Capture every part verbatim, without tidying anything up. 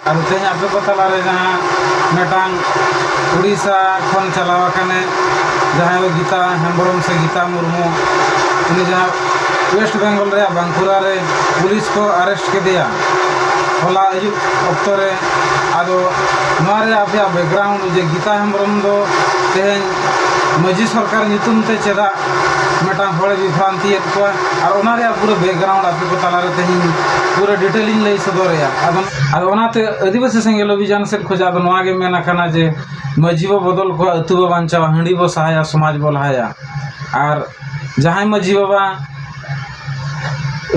ᱟᱫᱚ ᱛᱮᱦᱮᱧ ᱟᱯᱮ ᱠᱚ ᱛᱟᱞᱟᱨᱮ ᱡᱟᱦᱟᱸ ᱢᱤᱫᱴᱟᱝ ᱩᱲᱤᱥᱥᱟ ᱠᱷᱚᱱ ᱪᱟᱞᱟᱣ ᱟᱠᱟᱱᱮ, ᱡᱟᱦᱟᱸᱭ ᱫᱚ ᱜᱤᱛᱟ ᱦᱮᱢᱵᱨᱚᱢ ᱥᱮ ᱜᱤᱛᱟ ᱢᱩᱨᱢᱩ, ᱩᱱᱤ ᱡᱟᱦᱟᱸ ᱳᱭᱮᱥᱴ ᱵᱮᱝᱜᱚᱞ ᱨᱮᱭᱟᱜ ᱵᱟᱸᱠᱩᱲᱟ ᱨᱮ ᱯᱩᱞᱤᱥ ᱠᱚ ᱟᱨᱮᱥᱴ ᱠᱮᱫᱮᱭᱟ ᱦᱚᱞᱟ ᱟᱹᱭᱩᱵ ᱚᱠᱛᱚ ᱨᱮ᱾ ᱟᱫᱚ ᱱᱚᱣᱟ ᱨᱮᱭᱟᱜ ᱟᱯᱮᱭᱟᱜ ᱵᱮᱠᱜᱨᱟᱣᱩᱱᱰ ᱡᱮ ᱜᱤᱛᱟ ᱦᱮᱢᱵᱨᱚᱢ ᱫᱚ ᱛᱮᱦᱮᱧ ᱢᱟᱹᱡᱷᱤ ᱥᱚᱨᱠᱟᱨ ᱧᱩᱛᱩᱢ ᱛᱮ ᱪᱮᱫᱟᱜ ᱢᱤᱫᱴᱟᱝ ᱦᱚᱲᱮ ᱵᱤᱵᱷᱨᱟᱱᱛᱤᱭᱮᱫ ᱠᱚᱣᱟ, ᱟᱨ ᱚᱱᱟ ᱨᱮᱭᱟᱜ ᱯᱩᱨᱟᱹ ᱵᱮᱠᱜᱨᱟᱣᱩᱱᱰ ᱟᱯᱮ ᱠᱚ ᱛᱟᱞᱟᱨᱮ ᱛᱮᱦᱮᱧ ᱯᱩᱨᱟᱹ ᱰᱤᱴᱮᱞᱤᱧ ᱞᱟᱹᱭ ᱥᱚᱫᱚᱨᱮᱭᱟ᱾ ᱟᱫᱚ ᱟᱫᱚ ᱚᱱᱟᱛᱮ ᱟᱹᱫᱤᱵᱟᱹᱥᱤ ᱥᱮᱸᱜᱮᱞ ᱚᱵᱷᱤᱡᱟᱱ ᱥᱮᱫ ᱠᱷᱚᱱᱟᱜ ᱫᱚ ᱱᱚᱣᱟ ᱜᱮ ᱢᱮᱱ ᱟᱠᱟᱱᱟ ᱡᱮ ᱢᱟᱹᱡᱷᱤ ᱵᱚ ᱵᱚᱫᱚᱞ ᱠᱚᱣᱟ, ᱟᱹᱛᱩ ᱵᱚ ᱵᱟᱧᱪᱟᱣᱟ, ᱦᱟᱺᱰᱤ ᱵᱚ ᱥᱟᱦᱟᱭᱟ, ᱥᱚᱢᱟᱡᱽ ᱵᱚ ᱞᱟᱦᱟᱭᱟ᱾ ᱟᱨ ᱡᱟᱦᱟᱸᱭ ᱢᱟᱹᱡᱷᱤ ᱵᱟᱵᱟ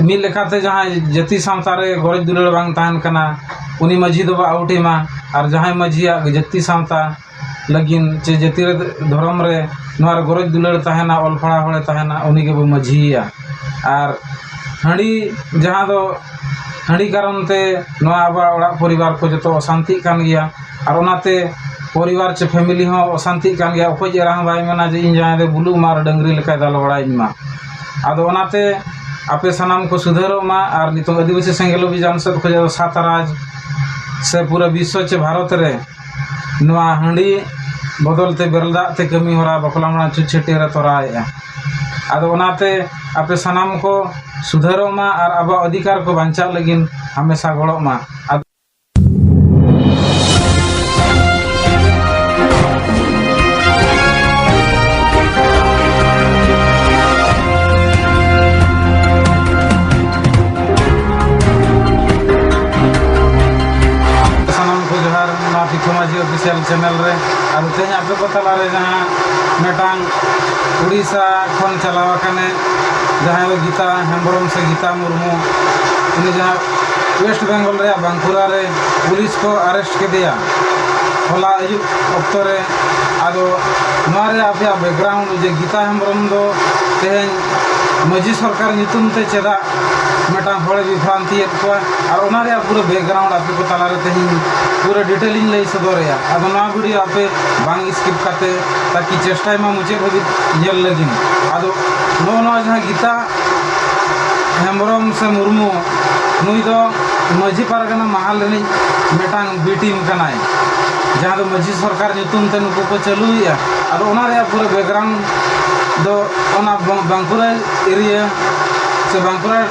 ᱢᱤᱫ ᱞᱮᱠᱟᱛᱮ ᱡᱟᱦᱟᱸᱭ ᱡᱟᱹᱛᱤ ᱥᱟᱶᱛᱟ ᱨᱮ ᱜᱚᱨᱚᱡᱽ ᱫᱩᱞᱟᱹᱲ ᱵᱟᱝ ᱛᱟᱦᱮᱱ ᱠᱟᱱᱟ, ᱩᱱᱤ ᱢᱟᱹᱡᱷᱤ ᱫᱚᱵᱚ ᱟᱣᱩᱴ ᱮᱢᱟ᱾ ᱟᱨ ᱡᱟᱦᱟᱸᱭ ᱢᱟᱹᱡᱷᱤᱭᱟᱜ ᱡᱟᱹᱛᱤ ᱥᱟᱶᱛᱟ ᱞᱟᱹᱜᱤᱫ ᱪᱮ ᱡᱟᱹᱛᱤ ᱨᱮ ᱫᱷᱚᱨᱚᱢ ᱨᱮ ᱱᱚᱣᱟ ᱨᱮ ᱜᱚᱨᱚᱡᱽ ᱫᱩᱞᱟᱹᱲ ᱛᱟᱦᱮᱱᱟ, ᱚᱞ ᱯᱟᱲᱦᱟᱣ ᱦᱚᱲᱮ ᱛᱟᱦᱮᱱᱟ, ᱩᱱᱤ ᱜᱮᱵᱚ ᱢᱟᱹᱡᱷᱤᱭᱮᱭᱟ᱾ ᱟᱨ ᱦᱟᱺᱰᱤ, ᱡᱟᱦᱟᱸ ᱫᱚ ᱦᱟᱺᱰᱤ ᱠᱟᱨᱚᱱ ᱛᱮ ᱱᱚᱣᱟ ᱟᱵᱚᱣᱟᱜ ᱚᱲᱟᱜ ᱯᱚᱨᱤᱵᱟᱨ ᱠᱚ ᱡᱚᱛᱚ ᱚᱥᱟᱱᱛᱤᱜ ᱠᱟᱱ ᱜᱮᱭᱟ᱾ ᱟᱨ ᱚᱱᱟᱛᱮ ᱯᱚᱨᱤᱵᱟᱨ ᱪᱮ ᱯᱷᱮᱢᱤᱞᱤ ᱦᱚᱸ ᱚᱥᱟᱱᱛᱤᱜ ᱠᱟᱱ ᱜᱮᱭᱟ᱾ ᱚᱠᱚᱭ ᱮᱨᱟ ᱦᱚᱸ ᱵᱟᱭ ᱢᱮᱱᱟ ᱡᱮ ᱤᱧ ᱡᱟᱶᱟᱭ ᱫᱚ ᱵᱩᱞᱩᱜ ᱢᱟ ᱟᱨ ᱰᱟᱹᱝᱨᱤ ᱞᱮᱠᱟᱭ ᱫᱟᱞ ᱵᱟᱲᱟᱭᱤᱧ ᱢᱟ᱾ ᱟᱫᱚ ᱚᱱᱟᱛᱮ ᱟᱯᱮ ᱥᱟᱱᱟᱢ ᱠᱚ ᱥᱩᱫᱷᱟᱹᱨᱚᱜ ᱢᱟ᱾ ᱟᱨ ᱱᱤᱛᱚᱝ ᱟᱹᱫᱤᱵᱟᱹᱥᱤ ᱥᱮᱸᱜᱮᱞ ᱚᱵᱷᱤᱡᱟᱱ ᱥᱮᱫ ᱠᱷᱚᱱ ᱫᱚ ᱥᱟᱛ ᱨᱟᱡᱽ ᱥᱮ ᱯᱩᱨᱟᱹ ᱵᱤᱥᱥᱚ ᱪᱮ ᱵᱷᱟᱨᱚᱛ ᱨᱮ ᱱᱚᱣᱟ ᱦᱟᱺᱰᱤ ᱵᱚᱫᱚᱞ ᱛᱮ ᱵᱮᱨᱮᱞ ᱫᱟᱜ ᱛᱮ ᱠᱟᱹᱢᱤ ᱦᱚᱨᱟ ᱵᱟᱯᱞᱟ ᱢᱟᱲᱟᱝ ᱪᱷᱩᱛ ᱪᱷᱟᱹᱴᱭᱟᱹᱨ ᱮ ᱛᱚᱨᱟᱣᱮᱫᱼᱟ᱾ ᱟᱫᱚ ᱚᱱᱟᱛᱮ ᱟᱯᱮ ᱥᱟᱱᱟᱢ ᱠᱚ ᱥᱩᱫᱷᱟᱹᱨᱚᱜ ᱢᱟ ᱟᱨ ᱟᱵᱚᱣᱟᱜ ᱚᱫᱷᱤᱠᱟᱨ ᱠᱚ ᱵᱟᱧᱪᱟᱜ ᱞᱟᱹᱜᱤᱫ ᱦᱟᱢᱮᱥᱟ ᱜᱚᱲᱚᱜ ᱢᱟ᱾ ᱟᱫᱚ ᱥᱟᱱᱟᱢ ᱠᱚ ᱡᱚᱦᱟᱨ ᱱᱚᱣᱟ ᱯᱤᱛᱷᱟᱹ ᱢᱟᱹᱡᱷᱤ ᱚᱯᱷᱤᱥᱤᱭᱟᱞ ᱪᱮᱱᱮᱞ ᱨᱮ᱾ ᱟᱫᱚ ᱛᱮᱦᱮᱧ ᱟᱯᱮ ᱠᱚ ᱛᱟᱞᱟᱨᱮ ᱡᱟᱦᱟᱸ ᱢᱤᱫᱴᱟᱝ ᱩᱲᱤᱥᱥᱟ ᱠᱷᱚᱱ ᱪᱟᱞᱟᱣ ᱟᱠᱟᱱᱮ, ᱡᱟᱦᱟᱸᱭ ᱫᱚ ᱜᱤᱛᱟ ᱦᱮᱢᱵᱨᱚᱢ ᱥᱮ ᱜᱤᱛᱟ ᱢᱩᱨᱢᱩ, ᱩᱱᱤ ᱡᱟᱦᱟᱸ ᱳᱭᱮᱥᱴ ᱵᱮᱝᱜᱚᱞ ᱨᱮᱭᱟᱜ ᱵᱟᱸᱠᱩᱲᱟ ᱨᱮ ᱯᱩᱞᱤᱥ ᱠᱚ ᱟᱨᱮᱥᱴ ᱠᱮᱫᱮᱭᱟ ᱦᱚᱞᱟ ᱟᱹᱭᱩᱵ ᱚᱠᱛᱚ ᱨᱮ᱾ ᱟᱫᱚ ᱱᱚᱣᱟ ᱨᱮᱭᱟᱜ ᱟᱯᱮᱭᱟᱜ ᱵᱮᱠᱜᱨᱟᱣᱩᱱᱰ ᱡᱮ ᱜᱤᱛᱟ ᱦᱮᱢᱵᱨᱚᱢ ᱫᱚ ᱛᱮᱦᱮᱧ ᱢᱟᱹᱡᱷᱤ ᱥᱚᱨᱠᱟᱨ ᱧᱩᱛᱩᱢ ᱛᱮ ᱪᱮᱫᱟᱜ ᱢᱤᱫᱴᱟᱝ ᱦᱚᱲᱮ ᱵᱤᱵᱷᱨᱟᱱᱛᱤᱭᱮᱫ ᱠᱚᱣᱟ, ᱟᱨ ᱚᱱᱟ ᱨᱮᱭᱟᱜ ᱯᱩᱨᱟᱹ ᱵᱮᱠᱜᱨᱟᱣᱩᱱᱰ ᱟᱯᱮ ᱠᱚ ᱛᱟᱞᱟᱨᱮ ᱛᱮᱦᱮᱧ ᱯᱩᱨᱟᱹ ᱰᱤᱴᱮᱞᱤᱧ ᱞᱟᱹᱭ ᱥᱚᱫᱚᱨᱮᱭᱟ᱾ ᱟᱫᱚ ᱱᱚᱣᱟ ᱵᱷᱤᱰᱤᱭᱳ ᱟᱯᱮ ᱵᱟᱝ ᱥᱠᱤᱯ ᱠᱟᱛᱮ ᱛᱟᱠᱤ ᱪᱮᱥᱴᱟᱭ ᱢᱟ ᱢᱩᱪᱟᱹᱫ ᱦᱟᱹᱵᱤᱡ ᱧᱮᱞ ᱞᱟᱹᱜᱤᱫ᱾ ᱟᱫᱚ ᱱᱚᱜᱼᱚ ᱱᱚᱣᱟ ᱡᱟᱦᱟᱸ ᱜᱤᱛᱟ ᱦᱮᱢᱵᱨᱚᱢ ᱥᱮ ᱢᱩᱨᱢᱩ, ᱱᱩᱭ ᱫᱚ ᱢᱟᱹᱡᱷᱤ ᱯᱟᱨᱜᱟᱱᱟ ᱢᱟᱦᱟᱞ ᱨᱤᱱᱤᱡ ᱢᱤᱫᱴᱟᱝ B team ᱠᱟᱱᱟᱭ, ᱡᱟᱦᱟᱸ ᱫᱚ ᱢᱟᱹᱡᱷᱤ ᱥᱚᱨᱠᱟᱨ ᱧᱩᱛᱩᱢ ᱛᱮ ᱱᱩᱠᱩ ᱠᱚ ᱪᱟᱹᱞᱩᱭᱮᱫᱼᱟ᱾ ᱟᱫᱚ ᱚᱱᱟ ᱨᱮᱭᱟᱜ ᱯᱩᱨᱟᱹ background ᱫᱚ ᱚᱱᱟ ᱵᱟᱸ-, ᱵᱟᱸᱠᱩᱲᱟ area ᱥᱮ ᱵᱟᱸᱠᱩᱲᱟ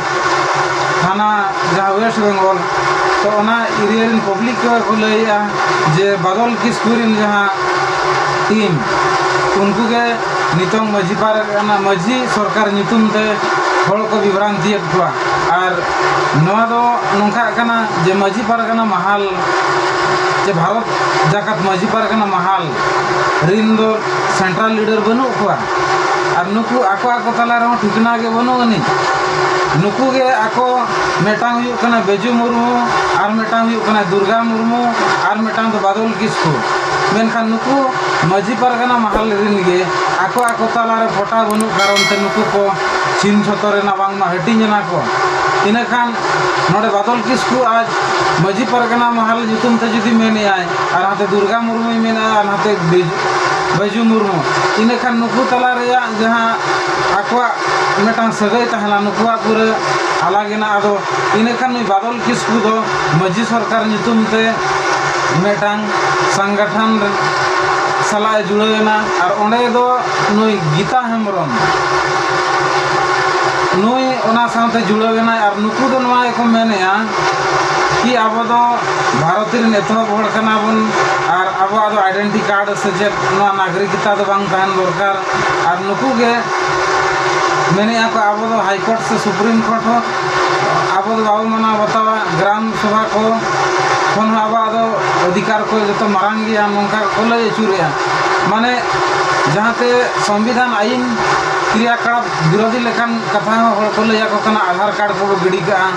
ᱛᱷᱟᱱᱟ, ᱡᱟᱦᱟᱸ West Bengal, ᱛᱚ ᱚᱱᱟ area ᱨᱮᱱ public ᱠᱚ ᱠᱚ ᱞᱟᱹᱭᱮᱫᱼᱟ ᱡᱮ ᱵᱟᱫᱚᱞ ᱠᱤᱥᱠᱩ ᱨᱮᱱ ᱡᱟᱦᱟᱸ team, ᱩᱱᱠᱩ ᱜᱮ ᱱᱤᱛᱚᱝ ᱢᱟᱹᱡᱷᱤ ᱯᱟᱨᱜᱟᱱᱟ, ᱢᱟᱹᱡᱷᱤ ᱥᱚᱨᱠᱟᱨ ᱧᱩᱛᱩᱢ ᱛᱮ ᱦᱚᱲ ᱠᱚ ᱵᱤᱵᱷᱨᱟᱱᱛᱤᱭᱮᱫ ᱠᱚᱣᱟ᱾ ᱟᱨ ᱱᱚᱣᱟ ᱫᱚ ᱱᱚᱝᱠᱟᱜ ᱠᱟᱱᱟ ᱡᱮ ᱢᱟᱹᱡᱷᱤ ᱯᱟᱨᱜᱟᱱᱟ ᱢᱟᱦᱟᱞ, ᱡᱮ ᱵᱷᱟᱨᱚᱛ ᱡᱟᱠᱟᱛ ᱢᱟᱹᱡᱷᱤ ᱯᱟᱨᱜᱟᱱᱟ ᱢᱟᱦᱟᱞ ᱨᱤᱱ ᱫᱚ central leader ᱵᱟᱹᱱᱩᱜ ᱠᱚᱣᱟ᱾ ᱟᱨ ᱱᱩᱠᱩ ᱟᱠᱚ ᱟᱠᱚ ᱛᱟᱞᱟ ᱨᱮᱦᱚᱸ ᱴᱷᱤᱠᱟᱹᱱᱟ ᱜᱮ ᱵᱟᱹᱱᱩᱜ ᱟᱹᱱᱤᱡ᱾ ᱱᱩᱠᱩ ᱜᱮ ᱟᱠᱚ, ᱢᱤᱫᱴᱟᱝ ᱦᱩᱭᱩᱜ ᱠᱟᱱᱟ ᱵᱮᱡᱩ ᱢᱩᱨᱢᱩ, ᱟᱨ ᱢᱤᱫᱴᱟᱝ ᱦᱩᱭᱩᱜ ᱠᱟᱱᱟ ᱫᱩᱨᱜᱟ ᱢᱩᱨᱢᱩ, ᱟᱨ ᱢᱤᱫᱴᱟᱝ ᱫᱚ ᱵᱟᱫᱚᱞ ᱠᱤᱥᱠᱩ᱾ ᱢᱮᱱᱠᱷᱟᱱ ᱱᱩᱠᱩ ᱢᱟᱹᱡᱷᱤ ᱯᱟᱨᱜᱟᱱᱟ ᱢᱟᱦᱟᱞ ᱨᱤᱱ ᱜᱮ ᱟᱠᱚ ᱟᱠᱚ ᱛᱟᱞᱟ ᱨᱮ ᱯᱚᱴᱟ ᱵᱟᱹᱱᱩᱜ ᱠᱟᱨᱚᱱ ᱛᱮ ᱱᱩᱠᱩ ᱠᱚ ᱪᱷᱤᱱ ᱪᱷᱚᱛᱚᱨ ᱮᱱᱟ, ᱵᱟᱝᱢᱟ ᱦᱟᱹᱴᱤᱧ ᱮᱱᱟ ᱠᱚ᱾ ᱤᱱᱟᱹᱠᱷᱟᱱ ᱱᱚᱰᱮ ᱵᱟᱫᱚᱞ ᱠᱤᱥᱠᱩ ᱟᱡ ᱢᱟᱹᱡᱷᱤ ᱯᱟᱨᱜᱟᱱᱟ ᱢᱟᱦᱟᱞ ᱧᱩᱛᱩᱢ ᱛᱮ ᱡᱩᱫᱤ ᱢᱮᱱᱮᱜᱼᱟᱭ, ᱟᱨ ᱦᱟᱱᱛᱮ ᱫᱩᱨᱜᱟ ᱢᱩᱨᱢᱩᱭ ᱢᱮᱱᱮᱜᱼᱟ, ᱟᱨ ᱦᱟᱱᱛᱮ ᱵᱤᱡ-, ᱵᱟᱹᱡᱩ ᱢᱩᱨᱢᱩ, ᱤᱱᱟᱹᱠᱷᱟᱱ ᱱᱩᱠᱩ ᱛᱟᱞᱟ ᱨᱮᱭᱟᱜ ᱡᱟᱦᱟᱸ ᱟᱠᱚᱣᱟᱜ ᱢᱤᱫᱴᱟᱝ ᱥᱟᱹᱜᱟᱹᱭ ᱛᱟᱦᱮᱱᱟ, ᱱᱩᱠᱩᱣᱟᱜ ᱯᱩᱨᱟᱹ ᱟᱞᱟᱜᱽ ᱮᱱᱟ᱾ ᱟᱫᱚ ᱤᱱᱟᱹᱠᱷᱟᱱ ᱱᱩᱭ ᱵᱟᱫᱚᱞ ᱠᱤᱥᱠᱩ ᱫᱚ ᱢᱟᱹᱡᱷᱤ ᱥᱚᱨᱠᱟᱨ ᱧᱩᱛᱩᱢ ᱛᱮ ᱢᱤᱫᱴᱟᱝ ᱥᱚᱝᱜᱚᱴᱷᱚᱱ ᱨᱮ ᱥᱟᱞᱟᱜ ᱮ ᱡᱩᱲᱟᱹᱣ ᱮᱱᱟ᱾ ᱟᱨ ᱚᱸᱰᱮ ᱫᱚ ᱱᱩᱭ ᱜᱤᱛᱟ ᱦᱮᱢᱵᱨᱚᱢ, ᱱᱩᱭ ᱚᱱᱟ ᱥᱟᱶᱛᱮ ᱡᱩᱲᱟᱹᱣ ᱮᱱᱟᱭ᱾ ᱟᱨ ᱱᱩᱠᱩ ᱫᱚ ᱱᱚᱣᱟ ᱜᱮᱠᱚ ᱢᱮᱱᱮᱜᱼᱟ ᱠᱤ ᱟᱵᱚ ᱫᱚ ᱵᱷᱟᱨᱚᱛ ᱨᱮᱱ ᱮᱛᱚᱦᱚᱵ ᱦᱚᱲ ᱠᱟᱱᱟ ᱵᱚᱱ, ᱟᱨ ᱟᱵᱚᱣᱟᱜ ᱫᱚ identity card ᱥᱮ ᱪᱮᱫ ᱱᱚᱣᱟ ᱱᱟᱜᱚᱨᱤᱠᱚᱛᱟ ᱫᱚ ᱵᱟᱝ ᱛᱟᱦᱮᱱ ᱫᱚᱨᱠᱟᱨ᱾ ᱟᱨ ᱱᱩᱠᱩ ᱜᱮ ᱢᱮᱱᱮᱜᱼᱟ ᱠᱚ, ᱟᱵᱚ ᱫᱚ High Court ᱥᱮ Supreme Court ᱦᱚᱸ ᱟᱵᱚ ᱫᱚ ᱵᱟᱵᱚ ᱢᱟᱱᱟᱣ ᱵᱟᱛᱟᱣᱟ, ᱜᱨᱟᱢ ᱥᱚᱵᱷᱟ ᱠᱚ ᱠᱷᱚᱱ ᱦᱚᱸ ᱟᱵᱚᱣᱟᱜ ᱫᱚ ᱚᱫᱷᱤᱠᱟᱨ ᱠᱚ ᱡᱚᱛᱚ ᱢᱟᱨᱟᱝ ᱜᱮᱭᱟ, ᱱᱚᱝᱠᱟ ᱠᱚ ᱞᱟᱹᱭ ᱟᱹᱪᱩᱨᱮᱜᱼᱟ᱾ ᱢᱟᱱᱮ ᱡᱟᱦᱟᱸᱛᱮ ᱥᱚᱝᱵᱤᱫᱷᱟᱱ ᱟᱹᱭᱤᱱ ᱠᱨᱤᱭᱟᱠᱟᱞᱟᱯ ᱵᱤᱨᱳᱫᱷᱤ ᱞᱮᱠᱟᱱ ᱠᱟᱛᱷᱟ ᱦᱚᱸ ᱦᱚᱲ ᱠᱚ ᱞᱟᱹᱭ ᱟᱠᱚ ᱠᱟᱱᱟ, ᱟᱫᱷᱟᱨ ᱠᱟᱨᱰ ᱠᱚᱵᱚ ᱜᱤᱰᱤ ᱠᱟᱜᱼᱟ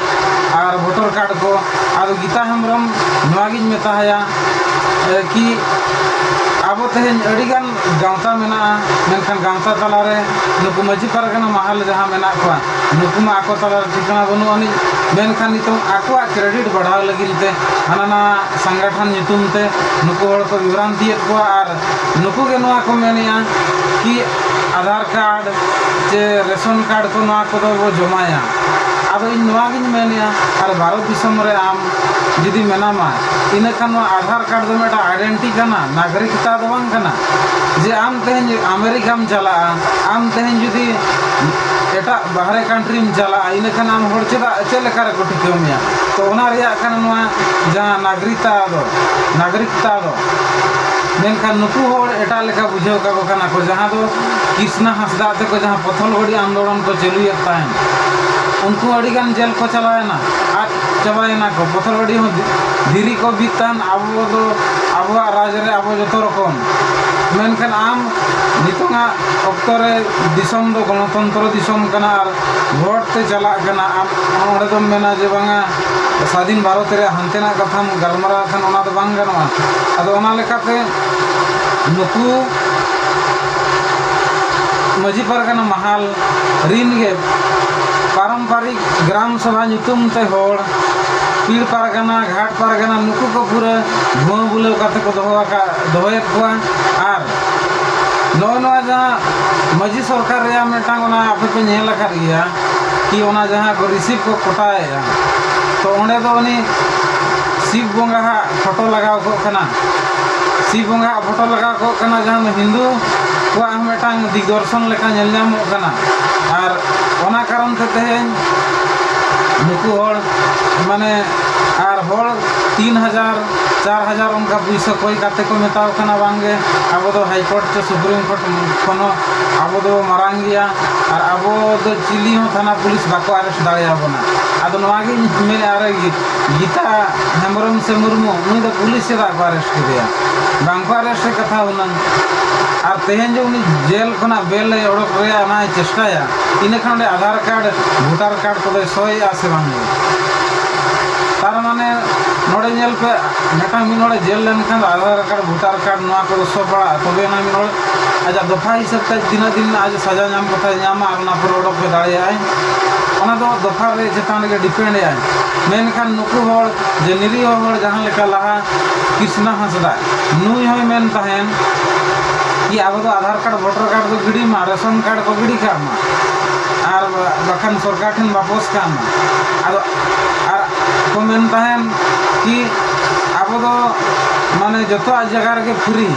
ᱟᱨ ᱵᱷᱳᱴᱟᱨ ᱠᱟᱨᱰ ᱠᱚ᱾ ᱟᱫᱚ ᱜᱤᱛᱟ ᱦᱮᱢᱵᱨᱚᱢ ᱱᱚᱣᱟ ᱜᱤᱧ ᱢᱮᱛᱟᱭᱟ, ᱮ, ᱠᱤ ᱟᱵᱚ ᱛᱮᱦᱮᱧ ᱟᱹᱰᱤᱜᱟᱱ ᱜᱟᱶᱛᱟ ᱢᱮᱱᱟᱜᱼᱟ, ᱢᱮᱱᱠᱷᱟᱱ ᱜᱟᱶᱛᱟ ᱛᱟᱞᱟᱨᱮ ᱱᱩᱠᱩ ᱢᱟᱹᱡᱷᱤ ᱯᱟᱨᱜᱟᱱᱟ ᱢᱟᱦᱟᱞ ᱡᱟᱦᱟᱸ ᱢᱮᱱᱟᱜ ᱠᱚᱣᱟ, ᱱᱩᱠᱩ ᱢᱟ ᱟᱠᱚ ᱛᱟᱞᱟᱨᱮ ᱴᱷᱤᱠᱟᱹᱱᱟ ᱵᱟᱹᱱᱩᱜ ᱟᱹᱱᱤᱡ, ᱢᱮᱱᱠᱷᱟᱱ ᱱᱤᱛᱚᱝ ᱟᱠᱚᱣᱟᱜ credit ᱵᱟᱲᱦᱟᱣ ᱞᱟᱹᱜᱤᱫ ᱛᱮ ᱦᱟᱱᱟ ᱱᱟᱣᱟ ᱥᱚᱝᱜᱚᱴᱷᱚᱱ ᱧᱩᱛᱩᱢ ᱛᱮ ᱱᱩᱠᱩ ᱦᱚᱲ ᱠᱚ ᱵᱤᱵᱷᱨᱟᱱᱛᱤᱭᱮᱫ ᱠᱚᱣᱟ᱾ ᱟᱨ ᱱᱩᱠᱩ ᱜᱮ ᱱᱚᱣᱟ ᱠᱚ ᱢᱮᱱᱮᱜᱼᱟ ᱠᱤ ᱟᱫᱷᱟᱨ ᱠᱟᱨᱰ ᱪᱮ ᱨᱮᱥᱚᱱ ᱠᱟᱨᱰ ᱠᱚ, ᱱᱚᱣᱟ ᱠᱚᱫᱚ ᱵᱚ ᱡᱚᱢᱟᱭᱟ᱾ ᱟᱫᱚ ᱤᱧ ᱱᱚᱣᱟ ᱜᱤᱧ ᱢᱮᱱᱮᱫᱼᱟ, ᱟᱨ ᱵᱷᱟᱨᱚᱛ ᱫᱤᱥᱚᱢ ᱨᱮ ᱟᱢ ᱡᱩᱫᱤ ᱢᱮᱱᱟᱢᱟ, ᱤᱱᱟᱹ ᱠᱷᱟᱱ ᱱᱚᱣᱟ ᱟᱫᱷᱟᱨ ᱠᱟᱨᱰ ᱫᱚ ᱢᱤᱫᱴᱟᱝ ᱟᱭᱰᱮᱱᱴᱤᱴᱤ ᱠᱟᱱᱟ, ᱱᱟᱜᱚᱨᱤᱠᱛᱟ ᱫᱚ ᱵᱟᱝ ᱠᱟᱱᱟ᱾ ᱡᱮ ᱟᱢ ᱛᱮᱦᱮᱧ ᱟᱢᱮᱨᱤᱠᱟᱢ ᱪᱟᱞᱟᱜᱼᱟ, ᱟᱢ ᱛᱮᱦᱮᱧ ᱡᱩᱫᱤ ᱮᱴᱟᱜ ᱵᱟᱦᱨᱮ ᱠᱟᱱᱴᱨᱤᱢ ᱪᱟᱞᱟᱜᱼᱟ, ᱤᱱᱟᱹ ᱠᱷᱟᱱ ᱟᱢ ᱦᱚᱲ ᱪᱮᱫᱟᱜ, ᱪᱮᱫ ᱞᱮᱠᱟ ᱨᱮᱠᱚ ᱴᱷᱤᱠᱟᱹ ᱢᱮᱭᱟ? ᱛᱚ ᱚᱱᱟ ᱨᱮᱭᱟᱜ ᱠᱟᱱᱟ ᱱᱚᱣᱟ ᱡᱟᱦᱟᱸ ᱱᱟᱜᱚᱨᱤᱠᱛᱟ ᱫᱚ, ᱱᱟᱜᱚᱨᱤᱠᱛᱟ ᱫᱚ᱾ ᱢᱮᱱᱠᱷᱟᱱ ᱱᱩᱠᱩ ᱦᱚᱲ ᱮᱴᱟᱜ ᱞᱮᱠᱟ ᱵᱩᱡᱷᱟᱹᱣ ᱠᱟᱠᱚ ᱠᱟᱱᱟ ᱠᱚ, ᱡᱟᱦᱟᱸ ᱫᱚ ᱠᱨᱤᱥᱱᱟ ᱦᱟᱸᱥᱫᱟ ᱛᱮᱠᱚ ᱡᱟᱦᱟᱸ ᱯᱚᱛᱷᱚᱞ ᱜᱷᱚᱲᱤ ᱟᱱᱫᱳᱞᱚᱱ ᱠᱚ ᱪᱟᱹᱞᱩᱭᱮᱫ ᱛᱟᱦᱮᱸᱫ, ᱩᱱᱠᱩ ᱟᱹᱰᱤᱜᱟᱱ ᱡᱮᱞ ᱠᱚ ᱪᱟᱞᱟᱣᱮᱱᱟ, ᱟᱫ ᱪᱟᱵᱟᱭᱮᱱᱟ ᱠᱚ᱾ ᱯᱚᱛᱷᱚᱞ ᱜᱷᱚᱲᱤ ᱦᱚᱸ ᱫᱷᱤ-, ᱫᱷᱤᱨᱤ ᱠᱚ ᱵᱤᱫ ᱛᱟᱦᱮᱸᱫ, ᱟᱵᱚ ᱫᱚ, ᱟᱵᱚᱣᱟᱜ ᱨᱟᱡᱽ ᱨᱮ ᱟᱵᱚ ᱡᱚᱛᱚ ᱨᱚᱠᱚᱢ᱾ ᱢᱮᱱᱠᱷᱟᱱ ᱟᱢ ᱱᱤᱛᱚᱝᱟᱜ ᱚᱠᱛᱚ ᱨᱮ ᱫᱤᱥᱚᱢ ᱫᱚ ᱜᱚᱱᱚᱛᱚᱱᱛᱨᱚ ᱫᱤᱥᱚᱢ ᱠᱟᱱᱟ ᱟᱨ ᱵᱷᱳᱴ ᱛᱮ ᱪᱟᱞᱟᱜ ᱠᱟᱱᱟ᱾ ᱟᱢ ᱚᱸᱰᱮ ᱫᱚᱢ ᱢᱮᱱᱟ ᱡᱮ ᱵᱟᱝᱟ ᱥᱟᱫᱷᱤᱱ ᱵᱷᱟᱨᱚᱛ ᱨᱮᱭᱟᱜ ᱦᱟᱱᱛᱮᱱᱟᱜ ᱠᱟᱛᱷᱟᱢ ᱜᱟᱞᱢᱟᱨᱟᱣ ᱠᱷᱟᱱ ᱚᱱᱟ ᱫᱚ ᱵᱟᱝ ᱜᱟᱱᱚᱜᱼᱟ᱾ ᱟᱫᱚ ᱚᱱᱟ ᱞᱮᱠᱟᱛᱮ ᱱᱩᱠᱩ ᱢᱟᱹᱡᱷᱤ ᱯᱟᱨᱜᱟᱱᱟ ᱢᱟᱦᱟᱞ ᱨᱤᱱ ᱜᱮ ᱯᱟᱨᱚᱢᱯᱟᱨᱤᱠ ᱜᱨᱟᱢ ᱥᱚᱵᱷᱟ ᱧᱩᱛᱩᱢ ᱛᱮ ᱦᱚᱲ, ᱯᱤᱲ ᱯᱟᱨᱜᱟᱱᱟ, ᱜᱷᱟᱴ ᱯᱟᱨᱜᱟᱱᱟ, ᱱᱩᱠᱩ ᱠᱚ ᱯᱩᱨᱟᱹ ᱫᱷᱩᱣᱟᱹ ᱵᱩᱞᱟᱹᱣ ᱠᱟᱛᱮ ᱠᱚ ᱫᱚᱦᱚ ᱟᱠᱟᱫ, ᱫᱚᱦᱚᱭᱮᱫ ᱠᱚᱣᱟ᱾ ᱟᱨ ᱱᱚᱜᱼᱚ ᱱᱚᱣᱟ ᱡᱟᱦᱟᱸ ᱢᱟᱹᱡᱷᱤ ᱥᱚᱨᱠᱟᱨ ᱨᱮᱭᱟᱜ ᱢᱤᱫᱴᱟᱝ, ᱚᱱᱟ ᱟᱯᱮ ᱯᱮ ᱧᱮᱞ ᱟᱠᱟᱫ ᱜᱮᱭᱟ ᱠᱤ, ᱚᱱᱟ ᱡᱟᱦᱟᱸ ᱠᱚ ᱨᱤᱥᱤᱯ ᱠᱚ ᱠᱚᱴᱟᱭᱮᱫᱼᱟ, ᱛᱚ ᱚᱸᱰᱮ ᱫᱚ ᱩᱱᱤ ᱥᱤᱵ ᱵᱚᱸᱜᱟ ᱦᱟᱜ ᱯᱷᱳᱴᱳ ᱞᱟᱜᱟᱣ ᱠᱚᱜ ᱠᱟᱱᱟ, ᱥᱤᱵ ᱵᱚᱸᱜᱟ ᱦᱟᱜ ᱯᱷᱳᱴᱳ ᱞᱟᱜᱟᱣ ᱠᱚᱜ ᱠᱟᱱᱟ, ᱡᱟᱦᱟᱸ ᱫᱚ ᱦᱤᱱᱫᱩ ᱠᱚᱣᱟᱜ ᱦᱚᱸ ᱢᱤᱫᱴᱟᱝ ᱫᱤᱜᱽᱫᱚᱨᱥᱚᱱ ᱞᱮᱠᱟ ᱧᱮᱞ ᱧᱟᱢᱚᱜ ᱠᱟᱱᱟ᱾ ᱟᱨ ᱚᱱᱟ ᱠᱟᱨᱚᱱ ᱛᱮ ᱛᱮᱦᱮᱧ ᱱᱩᱠᱩ ᱦᱚᱲ, ᱢᱟᱱᱮ, ᱟᱨ ᱦᱚᱲ ᱛᱤᱱ ᱦᱟᱡᱟᱨ, ᱪᱟᱨ ᱦᱟᱡᱟᱨ ᱚᱱᱠᱟ ᱯᱩᱭᱥᱟᱹ ᱠᱚᱭ ᱠᱟᱛᱮ ᱠᱚ ᱢᱮᱛᱟᱣ ᱠᱟᱱᱟ, ᱵᱟᱝᱜᱮ, ᱟᱵᱚ ᱫᱚ ᱦᱟᱭ ᱠᱳᱨᱴ ᱪᱮ ᱥᱩᱯᱨᱤᱢ ᱠᱳᱨᱴ ᱠᱷᱚᱱ ᱦᱚᱸ ᱟᱵᱚ ᱫᱚ ᱢᱟᱨᱟᱝ ᱜᱮᱭᱟ ᱟᱨ ᱟᱵᱚ ᱫᱚ ᱪᱤᱞᱤ ᱦᱚᱸ ᱛᱷᱟᱱᱟ ᱯᱩᱞᱤᱥ ᱵᱟᱠᱚ ᱟᱨᱮᱥᱴ ᱫᱟᱲᱮᱭᱟᱵᱚᱱᱟ᱾ ᱟᱫᱚ ᱱᱚᱣᱟ ᱜᱤᱧ ᱢᱮᱱᱮᱫᱼᱟ, ᱟᱨ ᱜᱤ-, ᱜᱤᱛᱟ ᱦᱮᱢᱵᱨᱚᱢ ᱥᱮ ᱢᱩᱨᱢᱩ, ᱩᱱᱤ ᱫᱚ ᱯᱩᱞᱤᱥ ᱪᱮᱫᱟᱜ ᱠᱚ ᱟᱨᱮᱥᱴ ᱠᱮᱫᱮᱭᱟ? ᱵᱟᱝ ᱠᱚ ᱟᱨᱮᱥᱴ ᱨᱮ ᱠᱟᱛᱷᱟ ᱦᱩᱱᱟᱹᱝ᱾ ᱟᱨ ᱛᱮᱦᱮᱧ ᱡᱮ ᱩᱱᱤ ᱡᱮᱞ ᱠᱷᱚᱱᱟᱜ ᱵᱮᱞ ᱮ ᱚᱰᱚᱠ ᱨᱮᱭᱟᱜ ᱚᱱᱟᱭ ᱪᱮᱥᱴᱟᱭᱟ, ᱤᱱᱟᱹ ᱠᱷᱟᱱ ᱚᱸᱰᱮ ᱟᱫᱷᱟᱨ ᱠᱟᱨᱰ, ᱵᱷᱳᱴᱟᱨ ᱠᱟᱨᱰ ᱠᱚᱫᱚᱭ ᱥᱚᱭᱮᱜᱼᱟ ᱥᱮ ᱵᱟᱝ ᱜᱮ? ᱛᱟᱨ ᱢᱟᱱᱮ ᱱᱚᱰᱮ ᱧᱮᱞ ᱯᱮ, ᱢᱤᱫᱴᱟᱝ ᱢᱤᱫ ᱦᱚᱲᱮ ᱡᱮᱞ ᱞᱮᱱᱠᱷᱟᱱ ᱫᱚ ᱟᱫᱷᱟᱨ ᱠᱟᱨᱰ, ᱵᱷᱳᱴᱟᱨ ᱠᱟᱨᱰ ᱱᱚᱣᱟ ᱠᱚᱫᱚ ᱥᱚ ᱯᱟᱲᱟᱜᱼᱟ, ᱛᱚᱵᱮ ᱟᱱᱟ ᱢᱤᱫ ᱦᱚᱲ ᱟᱡᱟᱜ ᱫᱚᱯᱷᱟ ᱦᱤᱥᱟᱹᱵ ᱛᱮ ᱛᱤᱱᱟᱹᱜ ᱫᱤᱱ ᱟᱡ ᱥᱟᱡᱟ ᱧᱟᱢ ᱠᱟᱛᱷᱟᱭ ᱧᱟᱢᱟ ᱟᱨ ᱚᱱᱟ ᱯᱚᱨᱮ ᱚᱰᱚᱠ ᱦᱚᱸ ᱫᱟᱲᱮᱭᱟᱜᱼᱟᱭ᱾ ᱚᱱᱟ ᱫᱚ ᱫᱚᱯᱷᱟ ᱨᱮ ᱪᱮᱛᱟᱱ ᱨᱮᱜᱮ ᱰᱤᱯᱮᱱᱰ ᱮᱜᱼᱟᱭ᱾ ᱢᱮᱱᱠᱷᱟᱱ ᱱᱩᱠᱩ ᱦᱚᱲ ᱡᱮ ᱱᱤᱨᱤᱦᱚ ᱦᱚᱲ ᱡᱟᱦᱟᱸ ᱞᱮᱠᱟ ᱞᱟᱦᱟ ᱠᱨᱤᱥᱱᱟ ᱦᱟᱸᱥᱫᱟ, ᱱᱩᱭ ᱦᱚᱸᱭ ᱢᱮᱱ ᱛᱟᱦᱮᱱ ᱠᱤ ᱟᱵᱚ ᱫᱚ ᱟᱫᱷᱟᱨ ᱠᱟᱨᱰ, ᱵᱷᱳᱴᱟᱨ ᱠᱟᱨᱰ ᱫᱚ ᱜᱤᱰᱤ ᱢᱟ, ᱨᱮᱥᱚᱱ ᱠᱟᱨᱰ ᱠᱚ ᱜᱤᱰᱤ ᱠᱟᱜ ᱢᱟ᱾ ᱟᱨ ᱵᱟᱠᱷᱟᱱ ᱥᱚᱨᱠᱟᱨ ᱴᱷᱮᱱ ᱵᱟᱯᱚᱥ ᱠᱟᱜ ᱢᱟ᱾ ᱟᱫᱚ ᱟᱨ ᱠᱚ ᱢᱮᱱ ᱛᱟᱦᱮᱱ ᱠᱤ ᱟᱵᱚ ᱫᱚ ᱢᱟᱱᱮ ᱡᱚᱛᱚᱣᱟᱜ ᱡᱟᱭᱜᱟ ᱨᱮᱜᱮ ᱯᱷᱨᱤ,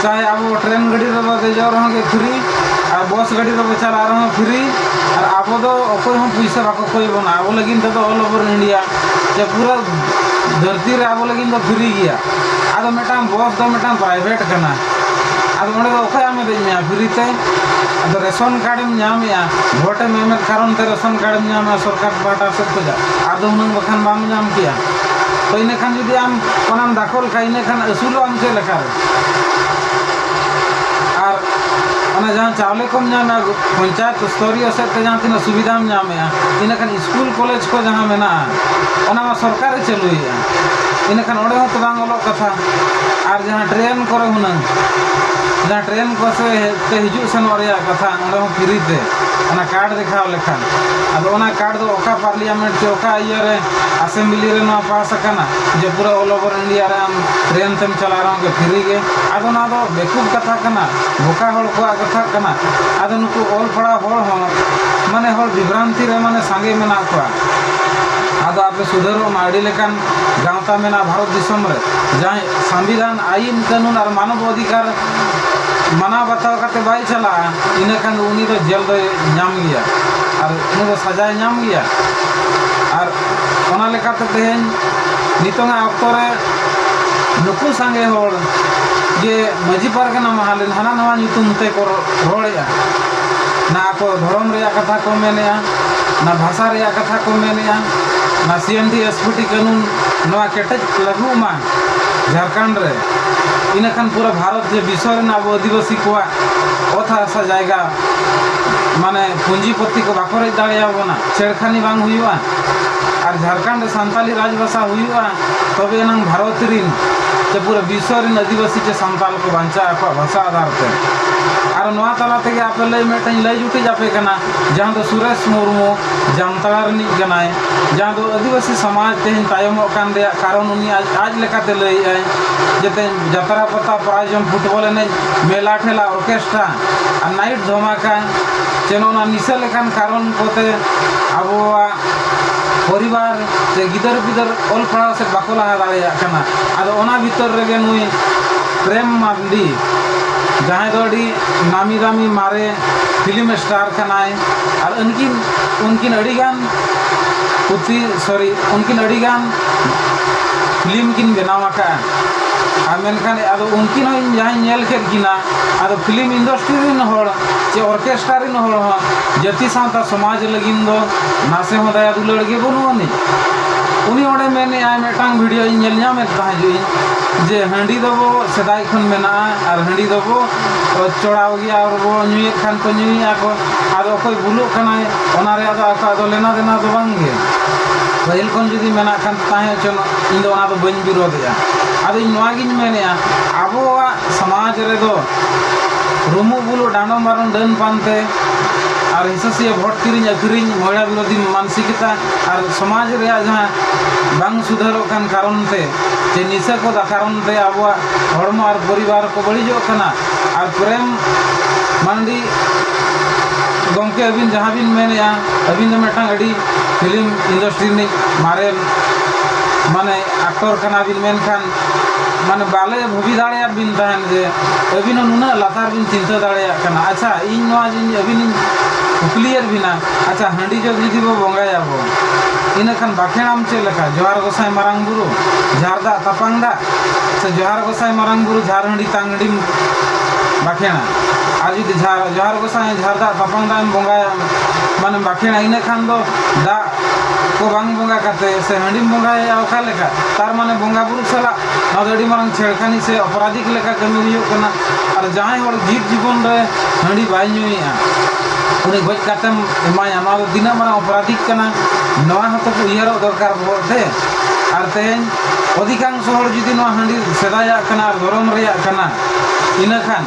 ᱪᱟᱦᱮ ᱟᱵᱚ ᱴᱨᱮᱱ ᱜᱟᱹᱰᱤ ᱨᱮᱵᱚ ᱫᱮᱡᱚᱜ ᱨᱮᱦᱚᱸ ᱜᱮ ᱯᱷᱨᱤ, ᱟᱨ ᱵᱚᱥ ᱜᱟᱹᱰᱤ ᱨᱮᱵᱚ ᱪᱟᱞᱟᱜ ᱨᱮᱦᱚᱸ ᱯᱷᱨᱤ, ᱟᱨ ᱟᱵᱚ ᱫᱚ ᱚᱠᱚᱭ ᱦᱚᱸ ᱯᱩᱭᱥᱟᱹ ᱵᱟᱠᱚ ᱠᱚᱭ ᱵᱚᱱᱟ᱾ ᱟᱵᱚ ᱞᱟᱹᱜᱤᱫ ᱛᱮᱫᱚ all over India ᱡᱮ ᱯᱩᱨᱟᱹ ᱫᱷᱟᱹᱨᱛᱤ ᱨᱮ ᱟᱵᱚ ᱞᱟᱹᱜᱤᱫ ᱫᱚ ᱯᱷᱨᱤ ᱜᱮᱭᱟ᱾ ᱟᱫᱚ ᱢᱤᱫᱴᱟᱝ ᱵᱚᱥ ᱫᱚ ᱢᱤᱫᱴᱟᱝ ᱯᱨᱟᱭᱵᱷᱮᱴ ᱠᱟᱱᱟ, ᱟᱫᱚ ᱚᱸᱰᱮ ᱫᱚ ᱚᱠᱚᱭ ᱟᱢᱮ ᱫᱮᱡ ᱢᱮᱭᱟ ᱯᱷᱨᱤ ᱛᱮ? ᱟᱫᱚ ᱨᱮᱥᱚᱱ ᱠᱟᱨᱰ ᱮᱢ ᱧᱟᱢᱮᱜᱼᱟ, ᱵᱷᱳᱴ ᱮᱢ ᱮᱢᱮᱫ ᱠᱟᱨᱚᱱ ᱛᱮ ᱨᱮᱥᱚᱱ ᱠᱟᱨᱰ ᱮᱢ ᱧᱟᱢᱮᱜᱼᱟ ᱥᱚᱨᱠᱟᱨ ᱯᱟᱦᱴᱟ ᱥᱮᱫ ᱠᱷᱚᱱᱟᱜ, ᱟᱫᱚ ᱦᱩᱱᱟᱹᱝ ᱵᱟᱠᱷᱟᱱ ᱵᱟᱢ ᱧᱟᱢ ᱠᱮᱭᱟ᱾ ᱛᱚ ᱤᱱᱟᱹ ᱠᱷᱟᱱ ᱡᱩᱫᱤ ᱟᱢ ᱚᱱᱟᱢ ᱫᱟᱠᱷᱚᱞ ᱠᱷᱟᱱ, ᱤᱱᱟᱹ ᱠᱷᱟᱱ ᱟᱹᱥᱩᱞᱚᱜ ᱟᱢ ᱪᱮᱫ ᱞᱮᱠᱟᱨᱮ? ᱟᱨ ᱚᱱᱟ ᱡᱟᱦᱟᱸ ᱪᱟᱣᱞᱮ ᱠᱚᱢ ᱧᱟᱢᱮᱜᱼᱟ, ᱯᱚᱧᱪᱟᱭᱮᱛ ᱥᱛᱚᱨᱤᱭᱚ ᱥᱮᱫ ᱛᱮ ᱡᱟᱦᱟᱸ ᱛᱤᱱᱟᱹᱜ ᱥᱩᱵᱤᱫᱷᱟᱢ ᱧᱟᱢᱮᱜᱼᱟ, ᱤᱱᱟᱹ ᱠᱷᱟᱱ ᱥᱠᱩᱞ ᱠᱚᱞᱮᱡᱽ ᱠᱚ ᱡᱟᱦᱟᱸ ᱢᱮᱱᱟᱜᱼᱟ, ᱚᱱᱟ ᱢᱟ ᱥᱚᱨᱠᱟᱨᱮ ᱪᱟᱹᱞᱩᱭᱮᱜᱼᱟ᱾ ᱤᱱᱟᱹ ᱠᱷᱟᱱ ᱚᱸᱰᱮ ᱦᱚᱸ ᱛᱚ ᱵᱟᱝ ᱚᱞᱚᱜ ᱠᱟᱛᱷᱟ᱾ ᱟᱨ ᱡᱟᱦᱟᱸ ᱴᱨᱮᱱ ᱠᱚᱨᱮ ᱦᱩᱱᱟᱹᱝ, ᱡᱟᱦᱟᱸ ᱴᱨᱮᱱ ᱠᱚ ᱥᱮ ᱛᱮ ᱦᱤᱡᱩᱜ ᱥᱮᱱᱚᱜ ᱨᱮᱭᱟᱜ ᱠᱟᱛᱷᱟ, ᱚᱸᱰᱮ ᱦᱚᱸ ᱯᱷᱨᱤ ᱛᱮ, ᱚᱱᱟ ᱠᱟᱨᱰ ᱫᱮᱠᱷᱟᱣ ᱞᱮᱠᱷᱟᱱ᱾ ᱟᱫᱚ ᱚᱱᱟ ᱠᱟᱨᱰ ᱫᱚ ᱚᱠᱟ ᱯᱟᱨᱞᱤᱭᱟᱢᱮᱱᱴ ᱪᱮ ᱚᱠᱟ ᱤᱭᱟᱹ ᱨᱮ, ᱟᱥᱮᱢᱵᱞᱤ ᱨᱮ ᱱᱚᱣᱟ ᱯᱟᱥ ᱟᱠᱟᱱᱟ ᱡᱮ ᱯᱩᱨᱟᱹ all over India ᱨᱮ ᱟᱢ ᱴᱨᱮᱱ ᱛᱮᱢ ᱪᱟᱞᱟᱜ ᱨᱮᱦᱚᱸ ᱜᱮ ᱯᱷᱨᱤ ᱜᱮ? ᱟᱫᱚ ᱱᱚᱣᱟ ᱫᱚ ᱵᱮᱠᱩᱵ ᱠᱟᱛᱷᱟ ᱠᱟᱱᱟ, ᱵᱚᱠᱟ ᱦᱚᱲ ᱠᱚᱣᱟᱜ ᱠᱟᱛᱷᱟ ᱠᱟᱱᱟ᱾ ᱟᱫᱚ ᱱᱩᱠᱩ ᱚᱞ ᱯᱟᱲᱦᱟᱣ ᱦᱚᱲ ᱦᱚᱸ ᱢᱟᱱᱮ ᱦᱚᱲ ᱵᱤᱵᱷᱨᱟᱱᱛᱤ ᱨᱮ ᱢᱟᱱᱮ ᱥᱟᱸᱜᱮ ᱢᱮᱱᱟᱜ ᱠᱚᱣᱟ᱾ ᱟᱫᱚ ᱟᱯᱮ ᱥᱩᱫᱷᱟᱹᱨᱚᱜ ᱢᱟ᱾ ᱟᱹᱰᱤ ᱞᱮᱠᱟᱱ ᱜᱟᱶᱛᱟ ᱢᱮᱱᱟᱜᱼᱟ ᱵᱷᱟᱨᱚᱛ ᱫᱤᱥᱚᱢ ᱨᱮ, ᱡᱟᱦᱟᱸᱭ ᱥᱚᱝᱵᱤᱫᱷᱟᱱ, ᱟᱹᱭᱤᱱ ᱠᱟᱹᱱᱩᱱ ᱟᱨ ᱢᱟᱱᱚᱵ ᱚᱫᱷᱤᱠᱟᱨ ᱢᱟᱱᱟᱣ ᱵᱟᱛᱟᱣ ᱠᱟᱛᱮ ᱵᱟᱭ ᱪᱟᱞᱟᱜᱼᱟ, ᱤᱱᱟᱹ ᱠᱷᱟᱱ ᱫᱚ ᱩᱱᱤ ᱫᱚ ᱡᱮᱞ ᱫᱚᱭ ᱧᱟᱢ ᱜᱮᱭᱟ ᱟᱨ ᱩᱱᱤ ᱫᱚ ᱥᱟᱡᱟᱭ ᱧᱟᱢ ᱜᱮᱭᱟ᱾ ᱟᱨ ᱚᱱᱟ ᱞᱮᱠᱟᱛᱮ ᱛᱮᱦᱮᱧ ᱱᱤᱛᱚᱝᱟᱜ ᱚᱠᱛᱚ ᱨᱮ ᱱᱩᱠᱩ ᱥᱟᱸᱜᱮ ᱦᱚᱲ ᱡᱮ ᱢᱟᱹᱡᱷᱤ ᱯᱟᱨᱜᱟᱱᱟ ᱢᱟᱦᱟᱞᱮᱱ ᱦᱟᱱᱟ ᱱᱟᱣᱟ ᱧᱩᱛᱩᱢ ᱛᱮᱠᱚ ᱨᱚᱲᱮᱜᱼᱟ, ᱱᱟ ᱟᱠᱚ ᱫᱷᱚᱨᱚᱢ ᱨᱮᱭᱟᱜ ᱠᱟᱛᱷᱟ ᱠᱚ ᱢᱮᱱᱮᱜᱼᱟ, ᱱᱟ ᱵᱷᱟᱥᱟ ᱨᱮᱭᱟᱜ ᱠᱟᱛᱷᱟ ᱠᱚ ᱢᱮᱱᱮᱜᱼᱟ, ᱱᱟ ᱥᱤ ᱮᱱ ᱰᱤ ᱮᱥ ᱯᱤ ᱴᱤ ᱠᱟᱹᱱᱩᱱ ᱱᱚᱣᱟ ᱠᱮᱴᱮᱡ ᱞᱟᱹᱜᱩᱜ ᱢᱟ ᱡᱷᱟᱲᱠᱷᱚᱸᱰ ᱨᱮ᱾ ᱤᱱᱟᱹᱠᱷᱟᱱ ᱯᱩᱨᱟᱹ ᱵᱷᱟᱨᱚᱛ ᱡᱮ ᱵᱤᱥᱥᱚ ᱨᱮᱱ ᱟᱵᱚ ᱟᱹᱫᱤᱵᱟᱹᱥᱤ ᱠᱚᱣᱟᱜ ᱚᱛ ᱦᱟᱥᱟ ᱡᱟᱭᱜᱟ ᱢᱟᱱᱮ ᱯᱩᱸᱡᱤᱯᱚᱛᱤ ᱠᱚ ᱵᱟᱠᱚ ᱨᱮᱡ ᱫᱟᱲᱮᱭᱟᱵᱚᱱᱟ, ᱪᱷᱮᱲᱠᱷᱟᱱᱤ ᱵᱟᱝ ᱦᱩᱭᱩᱜᱼᱟ᱾ ᱟᱨ ᱡᱷᱟᱲᱠᱷᱚᱸᱰ ᱨᱮ ᱥᱟᱱᱛᱟᱞᱤ ᱨᱟᱡᱽᱵᱷᱟᱥᱟ ᱦᱩᱭᱩᱜᱼᱟ, ᱛᱚᱵᱮ ᱮᱱᱟᱝ ᱵᱷᱟᱨᱚᱛ ᱨᱤᱱ ᱥᱮ ᱯᱩᱨᱟᱹ ᱵᱤᱥᱥᱚ ᱨᱤᱱ ᱟᱹᱫᱤᱵᱟᱹᱥᱤ ᱪᱮ ᱥᱟᱱᱛᱟᱞ ᱠᱚ ᱵᱟᱧᱪᱟᱜ ᱟᱠᱚᱣᱟᱜ ᱵᱷᱟᱥᱟ ᱟᱫᱷᱟᱨ ᱛᱮ᱾ ᱟᱨ ᱱᱚᱣᱟ ᱛᱟᱞᱟ ᱛᱮᱜᱮ ᱟᱯᱮ ᱞᱟᱹᱭ ᱢᱤᱫᱴᱟᱝ ᱞᱟᱹᱭ ᱡᱩᱴᱤᱡ ᱟᱯᱮ ᱠᱟᱱᱟ, ᱡᱟᱦᱟᱸ ᱫᱚ ᱥᱩᱨᱮᱥ ᱢᱩᱨᱢᱩ ᱡᱟᱢᱛᱟᱲᱟ ᱨᱤᱱᱤᱡ ᱠᱟᱱᱟᱭ, ᱡᱟᱦᱟᱸ ᱫᱚ ᱟᱹᱫᱤᱵᱟᱹᱥᱤ ᱥᱚᱢᱟᱡᱽ ᱛᱮᱦᱮᱧ ᱛᱟᱭᱚᱢᱚᱜ ᱠᱟᱱ ᱨᱮᱭᱟᱜ ᱠᱟᱨᱚᱱ ᱩᱱᱤ ᱟᱡ, ᱟᱡ ᱞᱮᱠᱟᱛᱮ ᱞᱟᱹᱭᱮᱜᱼᱟᱭ᱾ ᱡᱟᱛᱮ ᱡᱟᱛᱨᱟ ᱯᱟᱛᱟ, ᱯᱨᱟᱭᱡᱚᱢ, ᱯᱷᱩᱴᱵᱚᱞ ᱮᱱᱮᱡ, ᱢᱮᱞᱟ ᱴᱷᱮᱞᱟ, ᱚᱨᱠᱮᱥᱴᱨᱟ ᱟᱨ ᱱᱟᱭᱤᱴ ᱫᱷᱚᱢᱟᱠᱟ, ᱥᱮ ᱱᱚᱜᱼᱚ ᱱᱚᱣᱟ ᱱᱤᱥᱟᱹ ᱞᱮᱠᱟᱱ ᱠᱟᱨᱚᱱ ᱠᱚᱛᱮ ᱟᱵᱚᱣᱟᱜ ᱯᱚᱨᱤᱵᱟᱨ ᱥᱮ ᱜᱤᱫᱟᱹᱨ ᱯᱤᱫᱟᱹᱨ ᱚᱞ ᱯᱟᱲᱦᱟᱣ ᱥᱮᱫ ᱵᱟᱠᱚ ᱞᱟᱦᱟ ᱫᱟᱲᱮᱭᱟᱜ ᱠᱟᱱᱟ᱾ ᱟᱫᱚ ᱚᱱᱟ ᱵᱷᱤᱛᱟᱹᱨ ᱨᱮᱜᱮ ᱱᱩᱭ ᱯᱨᱮᱢ ᱢᱟᱨᱰᱤ, ᱡᱟᱦᱟᱸᱭ ᱫᱚ ᱟᱹᱰᱤ ᱱᱟᱢᱤ ᱫᱟᱢᱤ ᱢᱟᱨᱮ ᱯᱷᱤᱞᱢ ᱥᱴᱟᱨ ᱠᱟᱱᱟᱭ, ᱟᱨ ᱩᱱᱠᱤᱱ ᱩᱱᱠᱤᱱ ᱟᱹᱰᱤᱜᱟᱱ ᱯᱩᱛᱷᱤ, ᱥᱚᱨᱤ, ᱩᱱᱠᱤᱱ ᱟᱹᱰᱤᱜᱟᱱ ᱯᱷᱤᱞᱢ ᱠᱤᱱ ᱵᱮᱱᱟᱣ ᱟᱠᱟᱫᱼᱟ᱾ ᱟᱨ ᱢᱮᱱᱠᱷᱟᱱ ᱟᱫᱚ ᱩᱱᱠᱤᱱ ᱦᱚᱸ ᱤᱧ ᱡᱟᱦᱟᱸᱧ ᱧᱮᱞ ᱠᱮᱫ ᱠᱤᱱᱟ, ᱟᱫᱚ ᱯᱷᱤᱞᱢ ᱤᱱᱰᱟᱥᱴᱨᱤ ᱨᱮᱱ ᱦᱚᱲ ᱪᱮ ᱚᱨᱠᱮᱥᱴᱨᱟ ᱨᱮᱱ ᱦᱚᱲ ᱦᱚᱸ ᱡᱟᱹᱛᱤ ᱥᱟᱶᱛᱟ ᱥᱚᱢᱟᱡᱽ ᱞᱟᱹᱜᱤᱫ ᱫᱚ ᱱᱟᱥᱮ ᱦᱚᱸ ᱫᱟᱭᱟ ᱫᱩᱞᱟᱹᱲ ᱜᱮ ᱵᱟᱹᱱᱩᱜ ᱟᱹᱱᱤᱡ᱾ ᱩᱱᱤ ᱚᱸᱰᱮ ᱢᱮᱱᱮᱫᱼᱟᱭ, ᱢᱤᱫᱴᱟᱝ ᱵᱷᱤᱰᱤᱭᱳ ᱤᱧ ᱧᱮᱞ ᱧᱟᱢᱮᱫ ᱛᱟᱦᱮᱸᱫ ᱡᱮ ᱦᱟᱺᱰᱤ ᱫᱚᱵᱚ ᱥᱮᱫᱟᱭ ᱠᱷᱚᱱ ᱢᱮᱱᱟᱜᱼᱟ ᱟᱨ ᱦᱟᱺᱰᱤ ᱫᱚᱵᱚ ᱪᱚᱲᱟᱣ ᱜᱮᱭᱟ ᱟᱨ ᱵᱚ ᱧᱩᱭᱮᱫ ᱠᱷᱟᱱ ᱠᱚ ᱧᱩᱭᱮᱫᱼᱟ ᱠᱚ, ᱟᱫᱚ ᱚᱠᱚᱭ ᱵᱩᱞᱩᱜ ᱠᱟᱱᱟᱭ ᱚᱱᱟ ᱨᱮᱭᱟᱜ ᱫᱚ ᱟᱠᱚᱣᱟᱜ ᱫᱚ ᱞᱮᱱᱟ ᱫᱮᱱᱟ ᱫᱚ ᱵᱟᱝ ᱜᱮ᱾ ᱯᱟᱹᱦᱤᱞ ᱠᱷᱚᱱ ᱡᱩᱫᱤ ᱢᱮᱱᱟᱜ ᱠᱷᱟᱱ ᱛᱟᱦᱮᱸ ᱦᱚᱪᱚᱱᱚᱜ, ᱤᱧ ᱫᱚ ᱚᱱᱟ ᱫᱚ ᱵᱟᱹᱧ ᱵᱤᱨᱳᱫᱷᱮᱜᱼᱟ᱾ ᱟᱫᱚ ᱤᱧ ᱱᱚᱣᱟ ᱜᱤᱧ ᱢᱮᱱᱮᱫᱼᱟ, ᱟᱵᱚᱣᱟᱜ ᱥᱚᱢᱟᱡᱽ ᱨᱮᱫᱚ ᱨᱩᱢᱩᱜ ᱵᱩᱞᱩᱜ ᱰᱟᱸᱰᱚᱢ ᱵᱟᱨᱚᱱ ᱰᱟᱹᱱ ᱯᱟᱱᱛᱮ ᱟᱨ ᱦᱤᱸᱥᱟᱹᱥᱤᱭᱟᱹ ᱵᱷᱳᱴ ᱠᱤᱨᱤᱧ ᱟᱹᱠᱷᱨᱤᱧ, ᱢᱚᱦᱤᱞᱟ ᱵᱤᱨᱳᱫᱷᱤ ᱢᱟᱱᱥᱤᱠᱚᱛᱟ ᱟᱨ ᱥᱚᱢᱟᱡᱽ ᱨᱮᱭᱟᱜ ᱡᱟᱦᱟᱸ ᱵᱟᱝ ᱥᱩᱫᱷᱟᱹᱨᱚᱜ ᱠᱟᱱ ᱠᱟᱨᱚᱱ ᱛᱮ ᱪᱮ ᱱᱤᱥᱟᱹ ᱠᱚ ᱠᱟᱨᱚᱱ ᱛᱮ ᱟᱵᱚᱣᱟᱜ ᱦᱚᱲᱢᱚ ᱟᱨ ᱯᱚᱨᱤᱵᱟᱨ ᱠᱚ ᱵᱟᱹᱲᱤᱡᱚᱜ ᱠᱟᱱᱟ᱾ ᱟᱨ ᱯᱨᱮᱢ ᱢᱟᱱᱰᱤ ᱜᱚᱢᱠᱮ, ᱟᱹᱵᱤᱱ ᱡᱟᱦᱟᱸ ᱵᱤᱱ ᱢᱮᱱᱮᱫᱼᱟ, ᱟᱹᱵᱤᱱ ᱫᱚ ᱢᱤᱫᱴᱟᱝ ᱟᱹᱰᱤ ᱯᱷᱤᱞᱢ ᱤᱱᱰᱟᱥᱴᱨᱤ ᱨᱤᱱᱤᱡ ᱢᱟᱨᱮᱱ ᱢᱟᱱᱮ ᱟᱠᱴᱚᱨ ᱠᱟᱱᱟ ᱵᱤᱱ, ᱢᱮᱱᱠᱷᱟᱱ ᱢᱟᱱᱮ ᱵᱟᱞᱮ ᱵᱷᱟᱹᱵᱤ ᱫᱟᱲᱮᱭᱟᱜ ᱵᱤᱱ ᱛᱟᱦᱮᱱ ᱡᱮ ᱟᱹᱵᱤᱱ ᱦᱚᱸ ᱱᱩᱱᱟᱹᱜ ᱞᱟᱛᱟᱨ ᱵᱤᱱ ᱪᱤᱱᱛᱟᱹ ᱫᱟᱲᱮᱭᱟᱜ ᱠᱟᱱᱟ᱾ ᱟᱪᱪᱷᱟ, ᱤᱧ ᱱᱚᱣᱟ ᱡᱮ ᱟᱹᱵᱤᱱᱤᱧ ᱠᱩᱠᱞᱤᱭᱮᱫ ᱵᱤᱱᱟ, ᱟᱪᱪᱷᱟ, ᱦᱟᱺᱰᱤ ᱡᱚ ᱡᱩᱫᱤ ᱵᱚ ᱵᱚᱸᱜᱟᱭᱟᱵᱚ, ᱤᱱᱟᱹ ᱠᱷᱟᱱ ᱵᱟᱠᱷᱮᱲᱟᱢ ᱪᱮᱫ ᱞᱮᱠᱟ? ᱡᱚᱦᱟᱨ ᱜᱚᱸᱥᱟᱭ ᱢᱟᱨᱟᱝ ᱵᱩᱨᱩ, ᱡᱷᱟᱨ ᱫᱟᱜ ᱛᱟᱯᱟᱝ ᱫᱟᱜ, ᱥᱮ ᱡᱚᱦᱟᱨ ᱜᱚᱸᱥᱟᱭ ᱢᱟᱨᱟᱝ ᱵᱩᱨᱩ ᱡᱷᱟᱨ ᱦᱟᱺᱰᱤ ᱛᱟᱝ ᱦᱟᱺᱰᱤᱢ ᱵᱟᱠᱷᱮᱲᱟ? ᱟᱨ ᱡᱩᱫᱤ ᱡᱷᱟᱨ, ᱡᱚᱦᱟᱨ ᱜᱚᱸᱥᱟᱭ ᱡᱷᱟᱨ ᱫᱟᱜ ᱛᱟᱯᱟᱝ ᱫᱟᱜ ᱮᱢ ᱵᱚᱸᱜᱟᱭᱟ, ᱢᱟᱱᱮᱢ ᱵᱟᱠᱷᱮᱲᱟ, ᱤᱱᱟᱹ ᱠᱷᱟᱱ ᱫᱚ ᱫᱟᱜ ᱠᱚ ᱵᱟᱝ ᱵᱚᱸᱜᱟ ᱠᱟᱛᱮ ᱥᱮ ᱦᱟᱺᱰᱤᱢ ᱵᱚᱸᱜᱟᱭᱟ ᱚᱠᱟ ᱞᱮᱠᱟ? ᱛᱟᱨ ᱢᱟᱱᱮ ᱵᱚᱸᱜᱟ ᱵᱩᱨᱩ ᱥᱟᱞᱟᱜ ᱱᱚᱣᱟ ᱫᱚ ᱟᱹᱰᱤ ᱢᱟᱨᱟᱝ ᱪᱷᱮᱲᱠᱷᱟᱱᱤ ᱥᱮ ᱚᱯᱨᱟᱫᱷᱤᱠ ᱞᱮᱠᱟ ᱠᱟᱹᱢᱤ ᱦᱩᱭᱩᱜ ᱠᱟᱱᱟ᱾ ᱟᱨ ᱡᱟᱦᱟᱸᱭ ᱦᱚᱲ ᱡᱤᱵᱽ ᱡᱤᱵᱚᱱ ᱨᱮ ᱦᱟᱺᱰᱤ ᱵᱟᱭ ᱧᱩᱭᱮᱫᱼᱟ, ᱩᱱᱤ ᱜᱚᱡ ᱠᱟᱛᱮᱢ ᱮᱢᱟᱭᱟ, ᱱᱚᱣᱟ ᱫᱚ ᱛᱤᱱᱟᱹᱜ ᱢᱟᱨᱟᱝ ᱚᱯᱨᱟᱫᱷᱤᱠ ᱠᱟᱱᱟ, ᱱᱚᱣᱟ ᱦᱚᱸᱛᱚ ᱠᱚ ᱩᱭᱦᱟᱹᱨᱚᱜ ᱫᱚᱨᱠᱟᱨ ᱵᱚᱦᱚᱜ ᱛᱮ᱾ ᱟᱨ ᱛᱮᱦᱮᱧ ᱚᱫᱷᱤᱠᱟᱝᱥᱚ ᱦᱚᱲ ᱡᱩᱫᱤ ᱱᱚᱣᱟ ᱦᱟᱺᱰᱤ ᱥᱮᱫᱟᱭᱟᱜ ᱠᱟᱱᱟ ᱟᱨ ᱫᱷᱚᱨᱚᱢ ᱨᱮᱭᱟᱜ ᱠᱟᱱᱟ, ᱤᱱᱟᱹ ᱠᱷᱟᱱ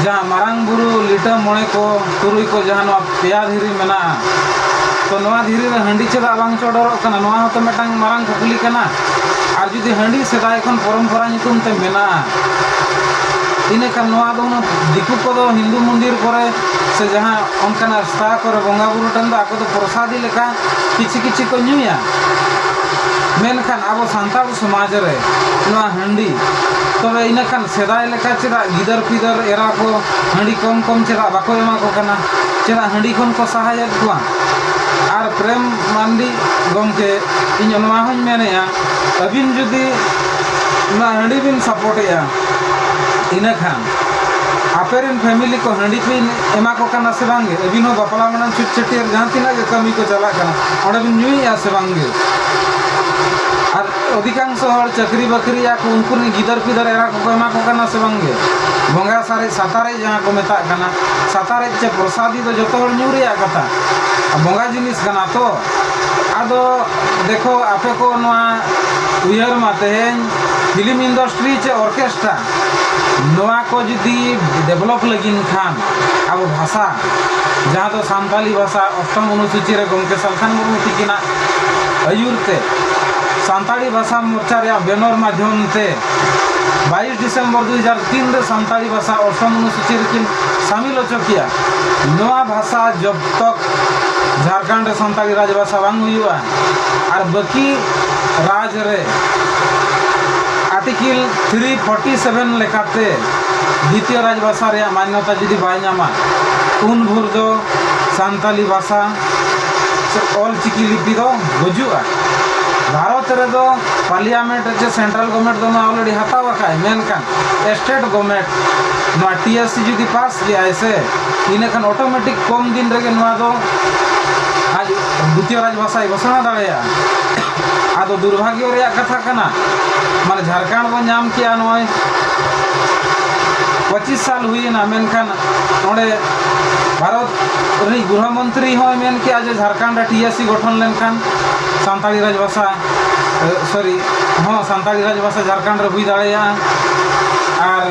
ᱡᱟᱦᱟᱸ ᱢᱟᱨᱟᱝ ᱵᱩᱨᱩ ᱞᱤᱴᱟᱹ ᱢᱚᱬᱮ ᱠᱚ ᱛᱩᱨᱩᱭ ᱠᱚ ᱡᱟᱦᱟᱸ ᱱᱚᱣᱟ ᱯᱮᱭᱟ ᱫᱷᱤᱨᱤ ᱢᱮᱱᱟᱜᱼᱟ, ᱛᱚ ᱱᱚᱣᱟ ᱫᱷᱤᱨᱤ ᱨᱮ ᱦᱟᱺᱰᱤ ᱪᱮᱫᱟᱜ ᱵᱟᱝ ᱪᱚᱰᱚᱨᱚᱜ ᱠᱟᱱᱟ? ᱱᱚᱣᱟ ᱦᱚᱸᱛᱚ ᱢᱤᱫᱴᱟᱝ ᱢᱟᱨᱟᱝ ᱠᱩᱠᱞᱤ ᱠᱟᱱᱟ᱾ ᱟᱨ ᱡᱩᱫᱤ ᱦᱟᱺᱰᱤ ᱥᱮᱫᱟᱭ ᱠᱷᱚᱱ ᱯᱚᱨᱚᱢᱯᱚᱨᱟ ᱧᱩᱛᱩᱢ ᱛᱮ ᱢᱮᱱᱟᱜᱼᱟ, ᱤᱱᱟᱹᱠᱷᱟᱱ ᱱᱚᱣᱟ ᱫᱚ ᱦᱩᱱᱟᱹᱝ ᱫᱤᱠᱩ ᱠᱚᱫᱚ ᱦᱤᱱᱫᱩ ᱢᱚᱱᱫᱤᱨ ᱠᱚᱨᱮ ᱥᱮ ᱡᱟᱦᱟᱸ ᱚᱱᱠᱟᱱᱟᱜ ᱥᱛᱷᱟ ᱠᱚᱨᱮ ᱵᱚᱸᱜᱟ ᱵᱩᱨᱩ ᱴᱷᱮᱱ ᱫᱚ ᱟᱠᱚ ᱫᱚ ᱯᱨᱚᱥᱟᱫᱤ ᱞᱮᱠᱟ ᱠᱤᱪᱷᱤ ᱠᱤᱪᱷᱤ ᱠᱚ ᱧᱩᱭᱟ᱾ ᱢᱮᱱᱠᱷᱟᱱ ᱟᱵᱚ ᱥᱟᱱᱛᱟᱲ ᱥᱚᱢᱟᱡᱽ ᱨᱮ ᱱᱚᱣᱟ ᱦᱟᱺᱰᱤ, ᱛᱚᱵᱮ ᱤᱱᱟᱹᱠᱷᱟᱱ ᱥᱮᱫᱟᱭ ᱞᱮᱠᱟ ᱪᱮᱫᱟᱜ ᱜᱤᱫᱟᱹᱨ ᱯᱤᱫᱟᱹᱨ ᱮᱨᱟ ᱠᱚ ᱦᱟᱺᱰᱤ ᱠᱚᱢ ᱠᱚᱢ ᱪᱮᱫᱟᱜ ᱵᱟᱠᱚ ᱮᱢᱟ ᱠᱚ ᱠᱟᱱᱟ? ᱪᱮᱫᱟᱜ ᱦᱟᱺᱰᱤ ᱠᱷᱚᱱ ᱠᱚ ᱥᱟᱦᱟᱭᱮᱫ ᱠᱚᱣᱟ? ᱟᱨ ᱯᱨᱮᱢ ᱢᱟᱱᱰᱤ ᱜᱚᱢᱠᱮ, ᱤᱧ ᱱᱚᱣᱟ ᱦᱚᱸᱧ ᱢᱮᱱᱮᱫᱼᱟ, ᱟᱹᱵᱤᱱ ᱡᱩᱫᱤ ᱱᱚᱣᱟ ᱦᱟᱺᱰᱤ ᱵᱤᱱ ᱥᱟᱯᱳᱨᱴᱮᱜᱼᱟ, ᱤᱱᱟᱹᱠᱷᱟᱱ ᱟᱯᱮ ᱨᱮᱱ ᱯᱷᱮᱢᱤᱞᱤ ᱠᱚ ᱦᱟᱺᱰᱤ ᱯᱮ ᱮᱢᱟ ᱠᱚ ᱠᱟᱱᱟ ᱥᱮ ᱵᱟᱝᱜᱮ? ᱟᱹᱵᱤᱱ ᱦᱚᱸ ᱵᱟᱯᱞᱟ ᱵᱷᱟᱸᱰᱟᱱ ᱪᱷᱩᱛ ᱪᱷᱟᱹᱴᱭᱟᱹᱨ ᱡᱟᱦᱟᱸ ᱛᱤᱱᱟᱹᱜ ᱜᱮ ᱠᱟᱹᱢᱤ ᱠᱚ ᱪᱟᱞᱟᱜ ᱠᱟᱱᱟ, ᱚᱸᱰᱮ ᱵᱤᱱ ᱧᱩᱭᱮᱫᱼᱟ ᱥᱮ ᱵᱟᱝᱜᱮ? ᱟᱨ ᱚᱫᱷᱤᱠᱟᱝᱥᱚ ᱦᱚᱲ ᱪᱟᱹᱠᱨᱤ ᱵᱟᱹᱠᱨᱤᱭᱟ ᱠᱚ, ᱩᱱᱠᱩ ᱨᱮᱱ ᱜᱤᱫᱟᱹᱨ ᱯᱤᱫᱟᱹᱨ ᱮᱨᱟ ᱠᱚᱠᱚ ᱮᱢᱟ ᱠᱚ ᱠᱟᱱᱟ ᱥᱮ ᱵᱟᱝᱜᱮ? ᱵᱚᱸᱜᱟ ᱥᱟᱨᱮᱡ, ᱥᱟᱛᱟᱨᱮᱡ ᱡᱟᱦᱟᱸ ᱠᱚ ᱢᱮᱛᱟᱜ ᱠᱟᱱᱟ, ᱥᱟᱛᱟᱨᱮᱡ ᱪᱮ ᱯᱨᱚᱥᱟᱫᱤ ᱫᱚ ᱡᱚᱛᱚ ᱦᱚᱲ ᱧᱩ ᱨᱮᱭᱟᱜ ᱠᱟᱛᱷᱟ, ᱟᱨ ᱵᱚᱸᱜᱟ ᱡᱤᱱᱤᱥ ᱠᱟᱱᱟ ᱛᱚ᱾ ᱟᱫᱚ ᱫᱮᱠᱷᱚ, ᱟᱯᱮ ᱠᱚ ᱱᱚᱣᱟ ᱩᱭᱦᱟᱹᱨ ᱢᱟ, ᱛᱮᱦᱮᱧ ᱯᱷᱤᱞᱢ ᱤᱱᱰᱟᱥᱴᱨᱤ ᱪᱮ ᱚᱨᱠᱮᱥᱴᱨᱟ, ᱱᱚᱣᱟ ᱠᱚ ᱡᱩᱫᱤ ᱰᱮᱵᱷᱞᱚᱯ ᱞᱟᱹᱜᱤᱫ ᱠᱷᱟᱱ, ᱟᱵᱚ ᱵᱷᱟᱥᱟ, ᱡᱟᱦᱟᱸ ᱫᱚ ᱥᱟᱱᱛᱟᱞᱤ ᱵᱷᱟᱥᱟ ᱚᱥᱴᱚᱢ ᱚᱱᱩᱥᱩᱪᱤ ᱨᱮ ᱜᱚᱢᱠᱮ ᱥᱟᱞᱠᱷᱟᱱ ᱢᱩᱨᱢᱩ ᱛᱤᱠᱤᱱᱟᱜ ᱟᱹᱭᱩᱨ ᱛᱮ ᱥᱟᱱᱛᱟᱲᱤ ᱵᱷᱟᱥᱟ ᱢᱳᱨᱪᱟ ᱨᱮᱭᱟᱜ ᱵᱮᱱᱚᱨ ᱢᱟᱫᱽᱫᱷᱚᱢ ᱛᱮ ᱵᱟᱭᱤᱥ ᱰᱤᱥᱮᱢᱵᱚᱨ ᱫᱩ ᱦᱟᱡᱟᱨ ᱛᱤᱱ ᱨᱮ ᱥᱟᱱᱛᱟᱲᱤ ᱵᱷᱟᱥᱟ ᱚᱥᱴᱚᱢ ᱚᱱᱩᱥᱩᱪᱤ ᱨᱮᱠᱤᱱ ᱥᱟᱢᱤᱞ ᱦᱚᱪᱚ ᱠᱮᱭᱟ᱾ ᱱᱚᱣᱟ ᱵᱷᱟᱥᱟ ᱡᱚᱵ ᱛᱚᱠ ᱡᱷᱟᱲᱠᱷᱚᱸᱰ ᱨᱮ ᱥᱟᱱᱛᱟᱲᱤ ᱨᱟᱡᱽ ᱵᱷᱟᱥᱟ ᱵᱟᱝ ᱦᱩᱭᱩᱜᱼᱟ ᱟᱨ ᱵᱟᱹᱠᱤ ᱨᱟᱡᱽ ᱨᱮ ᱟᱨᱴᱤᱠᱮᱞ ᱛᱷᱨᱤ ᱯᱷᱳᱨᱴᱤ ᱥᱮᱵᱷᱮᱱ ᱞᱮᱠᱟᱛᱮ ᱫᱤᱛᱤᱭᱚ ᱨᱟᱡᱽ ᱵᱷᱟᱥᱟ ᱨᱮᱭᱟᱜ ᱢᱟᱱᱱᱚᱛᱟ ᱡᱩᱫᱤ ᱵᱟᱭ ᱧᱟᱢᱟ, ᱩᱱ ᱵᱷᱳᱨ ᱫᱚ ᱥᱟᱱᱛᱟᱞᱤ ᱵᱷᱟᱥᱟ ᱥᱮ ᱚᱞ ᱪᱤᱠᱤ ᱞᱤᱯᱤ ᱫᱚ ᱜᱩᱡᱩᱜᱼᱟ᱾ ᱵᱷᱟᱨᱚᱛ ᱨᱮᱫᱚ ᱯᱟᱨᱞᱤᱭᱟᱢᱮᱱᱴ ᱨᱮ ᱥᱮ ᱥᱮᱱᱴᱨᱟᱞ ᱜᱚᱵᱷᱚᱨᱱᱢᱮᱱᱴ ᱫᱚ ᱱᱚᱣᱟ ᱟᱞᱨᱮᱰᱤ ᱦᱟᱛᱟᱣ ᱟᱠᱟᱫᱼᱟᱭ, ᱢᱮᱱᱠᱷᱟᱱ ᱥᱴᱮᱴ ᱜᱚᱵᱷᱚᱨᱱᱢᱮᱱᱴ ᱱᱚᱣᱟ ᱴᱤ ᱮᱥ ᱥᱤ ᱡᱩᱫᱤ ᱯᱟᱥ ᱠᱮᱜᱼᱟᱭ ᱥᱮ, ᱤᱱᱟᱹᱠᱷᱟᱱ ᱚᱴᱳᱢᱮᱴᱤᱠ ᱠᱚᱢ ᱫᱤᱱ ᱨᱮᱜᱮ ᱱᱚᱣᱟ ᱫᱚ ᱟᱡ ᱫᱤᱛᱤᱭᱚ ᱨᱟᱡᱽ ᱵᱷᱟᱥᱟᱭ ᱜᱷᱳᱥᱚᱱᱟ ᱫᱟᱲᱮᱭᱟᱜᱼᱟ᱾ ᱟᱫᱚ ᱫᱩᱨᱵᱷᱟᱜᱽᱭᱚ ᱨᱮᱭᱟᱜ ᱠᱟᱛᱷᱟ ᱠᱟᱱᱟ, ᱢᱟᱱᱮ ᱡᱷᱟᱲᱠᱷᱚᱸᱰ ᱵᱚᱱ ᱧᱟᱢ ᱠᱮᱜᱼᱟ ᱱᱚᱜᱼᱚᱭ ᱯᱚᱸᱪᱤᱥ ᱥᱟᱞ ᱦᱩᱭᱮᱱᱟ, ᱢᱮᱱᱠᱷᱟᱱ ᱚᱸᱰᱮ ᱵᱷᱟᱨᱚᱛ ᱨᱤᱱᱤᱡ ᱜᱨᱚᱦᱚ ᱢᱚᱱᱛᱨᱤ ᱦᱚᱸᱭ ᱢᱮᱱ ᱠᱮᱜᱼᱟ ᱡᱮ ᱡᱷᱟᱲᱠᱷᱚᱸᱰ ᱨᱮ ᱴᱤ ᱮᱥ ᱥᱤ ᱜᱚᱴᱷᱚᱱ ᱞᱮᱱᱠᱷᱟᱱ ᱥᱟᱱᱛᱟᱲᱤ ᱨᱟᱡᱽ ᱵᱷᱟᱥᱟ, ᱥᱚᱨᱤ, ᱦᱚᱸ, ᱥᱟᱱᱛᱟᱲᱤ ᱨᱟᱡᱽ ᱵᱷᱟᱥᱟ ᱡᱷᱟᱲᱠᱷᱚᱸᱰ ᱨᱮ ᱦᱩᱭ ᱫᱟᱲᱮᱭᱟᱜᱼᱟ᱾ ᱟᱨ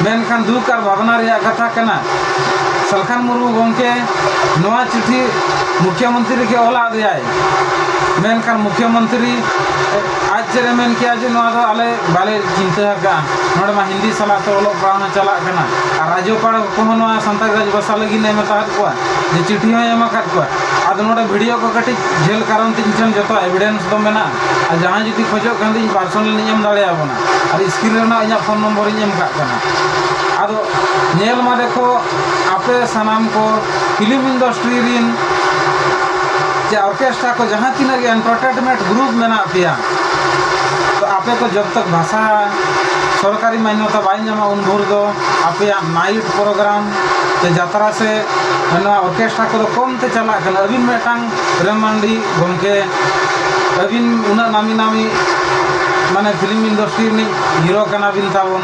ᱢᱮᱱᱠᱷᱟᱱ ᱫᱩᱠ ᱟᱨ ᱵᱷᱟᱵᱽᱱᱟ ᱨᱮᱭᱟᱜ ᱠᱟᱛᱷᱟ ᱠᱟᱱᱟ, ᱥᱟᱞᱠᱷᱟᱱ ᱢᱩᱨᱢᱩ ᱜᱚᱢᱠᱮ ᱱᱚᱣᱟ ᱪᱤᱴᱷᱤ ᱢᱩᱠᱷᱭᱚᱢᱚᱱᱛᱨᱤ ᱜᱮ ᱚᱞ ᱟᱫᱮᱭᱟᱭ᱾ ᱢᱮᱱᱠᱷᱟᱱ ᱢᱩᱠᱷᱭᱚᱢᱚᱱᱛᱨᱤ ᱟᱡ ᱪᱮᱫ ᱮ ᱢᱮᱱ ᱠᱮᱭᱟ ᱡᱮ ᱱᱚᱣᱟ ᱫᱚ ᱟᱞᱮ ᱵᱟᱞᱮ ᱪᱤᱱᱛᱟᱹ ᱟᱠᱟᱫᱼᱟ, ᱱᱚᱰᱮ ᱢᱟ ᱦᱤᱱᱫᱤ ᱥᱟᱞᱟᱜ ᱛᱮ ᱚᱞᱚᱜ ᱯᱟᱲᱦᱟᱣ ᱦᱚᱸ ᱪᱟᱞᱟᱜ ᱠᱟᱱᱟ, ᱟᱨ ᱨᱟᱡᱽᱡᱚᱯᱟᱲ ᱠᱚᱦᱚᱸ ᱱᱚᱣᱟ ᱥᱟᱱᱛᱟᱲᱤ ᱨᱟᱡᱽ ᱵᱷᱟᱥᱟ ᱞᱟᱹᱜᱤᱫ ᱮ ᱮᱢ ᱟᱠᱟᱫ ᱠᱚᱣᱟ, ᱡᱮ ᱪᱤᱴᱷᱤ ᱦᱚᱸᱭ ᱮᱢ ᱟᱠᱟᱫ ᱠᱚᱣᱟ᱾ ᱟᱫᱚ ᱱᱚᱰᱮ ᱵᱷᱤᱰᱤᱭᱳ ᱠᱚ ᱠᱟᱹᱴᱤᱡ ᱡᱷᱟᱹᱞ ᱠᱟᱨᱚᱱ ᱛᱮ ᱤᱧ ᱴᱷᱮᱱ ᱡᱚᱛᱚ ᱮᱵᱷᱤᱰᱮᱱᱥ ᱫᱚ ᱢᱮᱱᱟᱜᱼᱟ, ᱟᱨ ᱡᱟᱦᱟᱸᱭ ᱡᱩᱫᱤ ᱠᱷᱚᱡᱚᱜ ᱠᱷᱟᱱ ᱫᱚ ᱤᱧ ᱯᱟᱨᱥᱚᱱᱟᱞ ᱞᱤᱧ ᱮᱢ ᱫᱟᱲᱮᱭᱟᱵᱚᱱᱟ, ᱟᱨ ᱥᱠᱨᱤᱱ ᱨᱮᱱᱟᱜ ᱤᱧᱟᱹᱜ ᱯᱷᱳᱱ ᱱᱚᱢᱵᱚᱨ ᱤᱧ ᱮᱢ ᱠᱟᱜ ᱠᱟᱱᱟ᱾ ᱟᱫᱚ ᱧᱮᱞ ᱢᱟ ᱫᱮᱠᱷᱚ, ᱟᱯᱮ ᱥᱟᱱᱟᱢ ᱠᱚ ᱯᱷᱤᱞᱢ ᱤᱱᱰᱟᱥᱴᱨᱤ ᱨᱤᱱ ᱪᱮ ᱚᱨᱠᱮᱥᱴᱨᱟ ᱠᱚ ᱡᱟᱦᱟᱸ ᱛᱤᱱᱟᱹᱜ ᱜᱮ ᱮᱱᱴᱟᱨᱴᱮᱱᱢᱮᱱᱴ ᱜᱨᱩᱯ ᱢᱮᱱᱟᱜ ᱯᱮᱭᱟ, ᱛᱚ ᱟᱯᱮ ᱠᱚ ᱡᱚᱵ ᱛᱚᱠ ᱵᱷᱟᱥᱟ ᱥᱚᱨᱠᱟᱨᱤ ᱢᱟᱱᱱᱚᱛᱟ ᱵᱟᱭ ᱧᱟᱢᱟ ᱩᱱ ᱵᱷᱳᱨ ᱫᱚ ᱟᱯᱮᱭᱟᱜ ᱱᱟᱭᱤᱴ ᱯᱨᱳᱜᱨᱟᱢ ᱥᱮ ᱡᱟᱛᱨᱟ ᱥᱮ ᱱᱚᱣᱟ ᱚᱨᱠᱮᱥᱴᱨᱟ ᱠᱚᱫᱚ ᱠᱚᱢ ᱛᱮ ᱪᱟᱞᱟᱜ ᱠᱟᱱᱟ᱾ ᱟᱹᱵᱤᱱ ᱢᱤᱫᱴᱟᱝ ᱯᱨᱮᱢ ᱢᱟᱱᱰᱤ ᱜᱚᱢᱠᱮ, ᱟᱹᱵᱤᱱ ᱩᱱᱟᱹᱜ ᱱᱟᱢᱤ ᱱᱟᱢᱤ ᱢᱟᱱᱮ ᱯᱷᱤᱞᱢ ᱤᱱᱰᱟᱥᱴᱨᱤ ᱨᱤᱱᱤᱡ ᱦᱤᱨᱳ ᱠᱟᱱᱟ ᱵᱤᱱ ᱛᱟᱵᱚᱱ,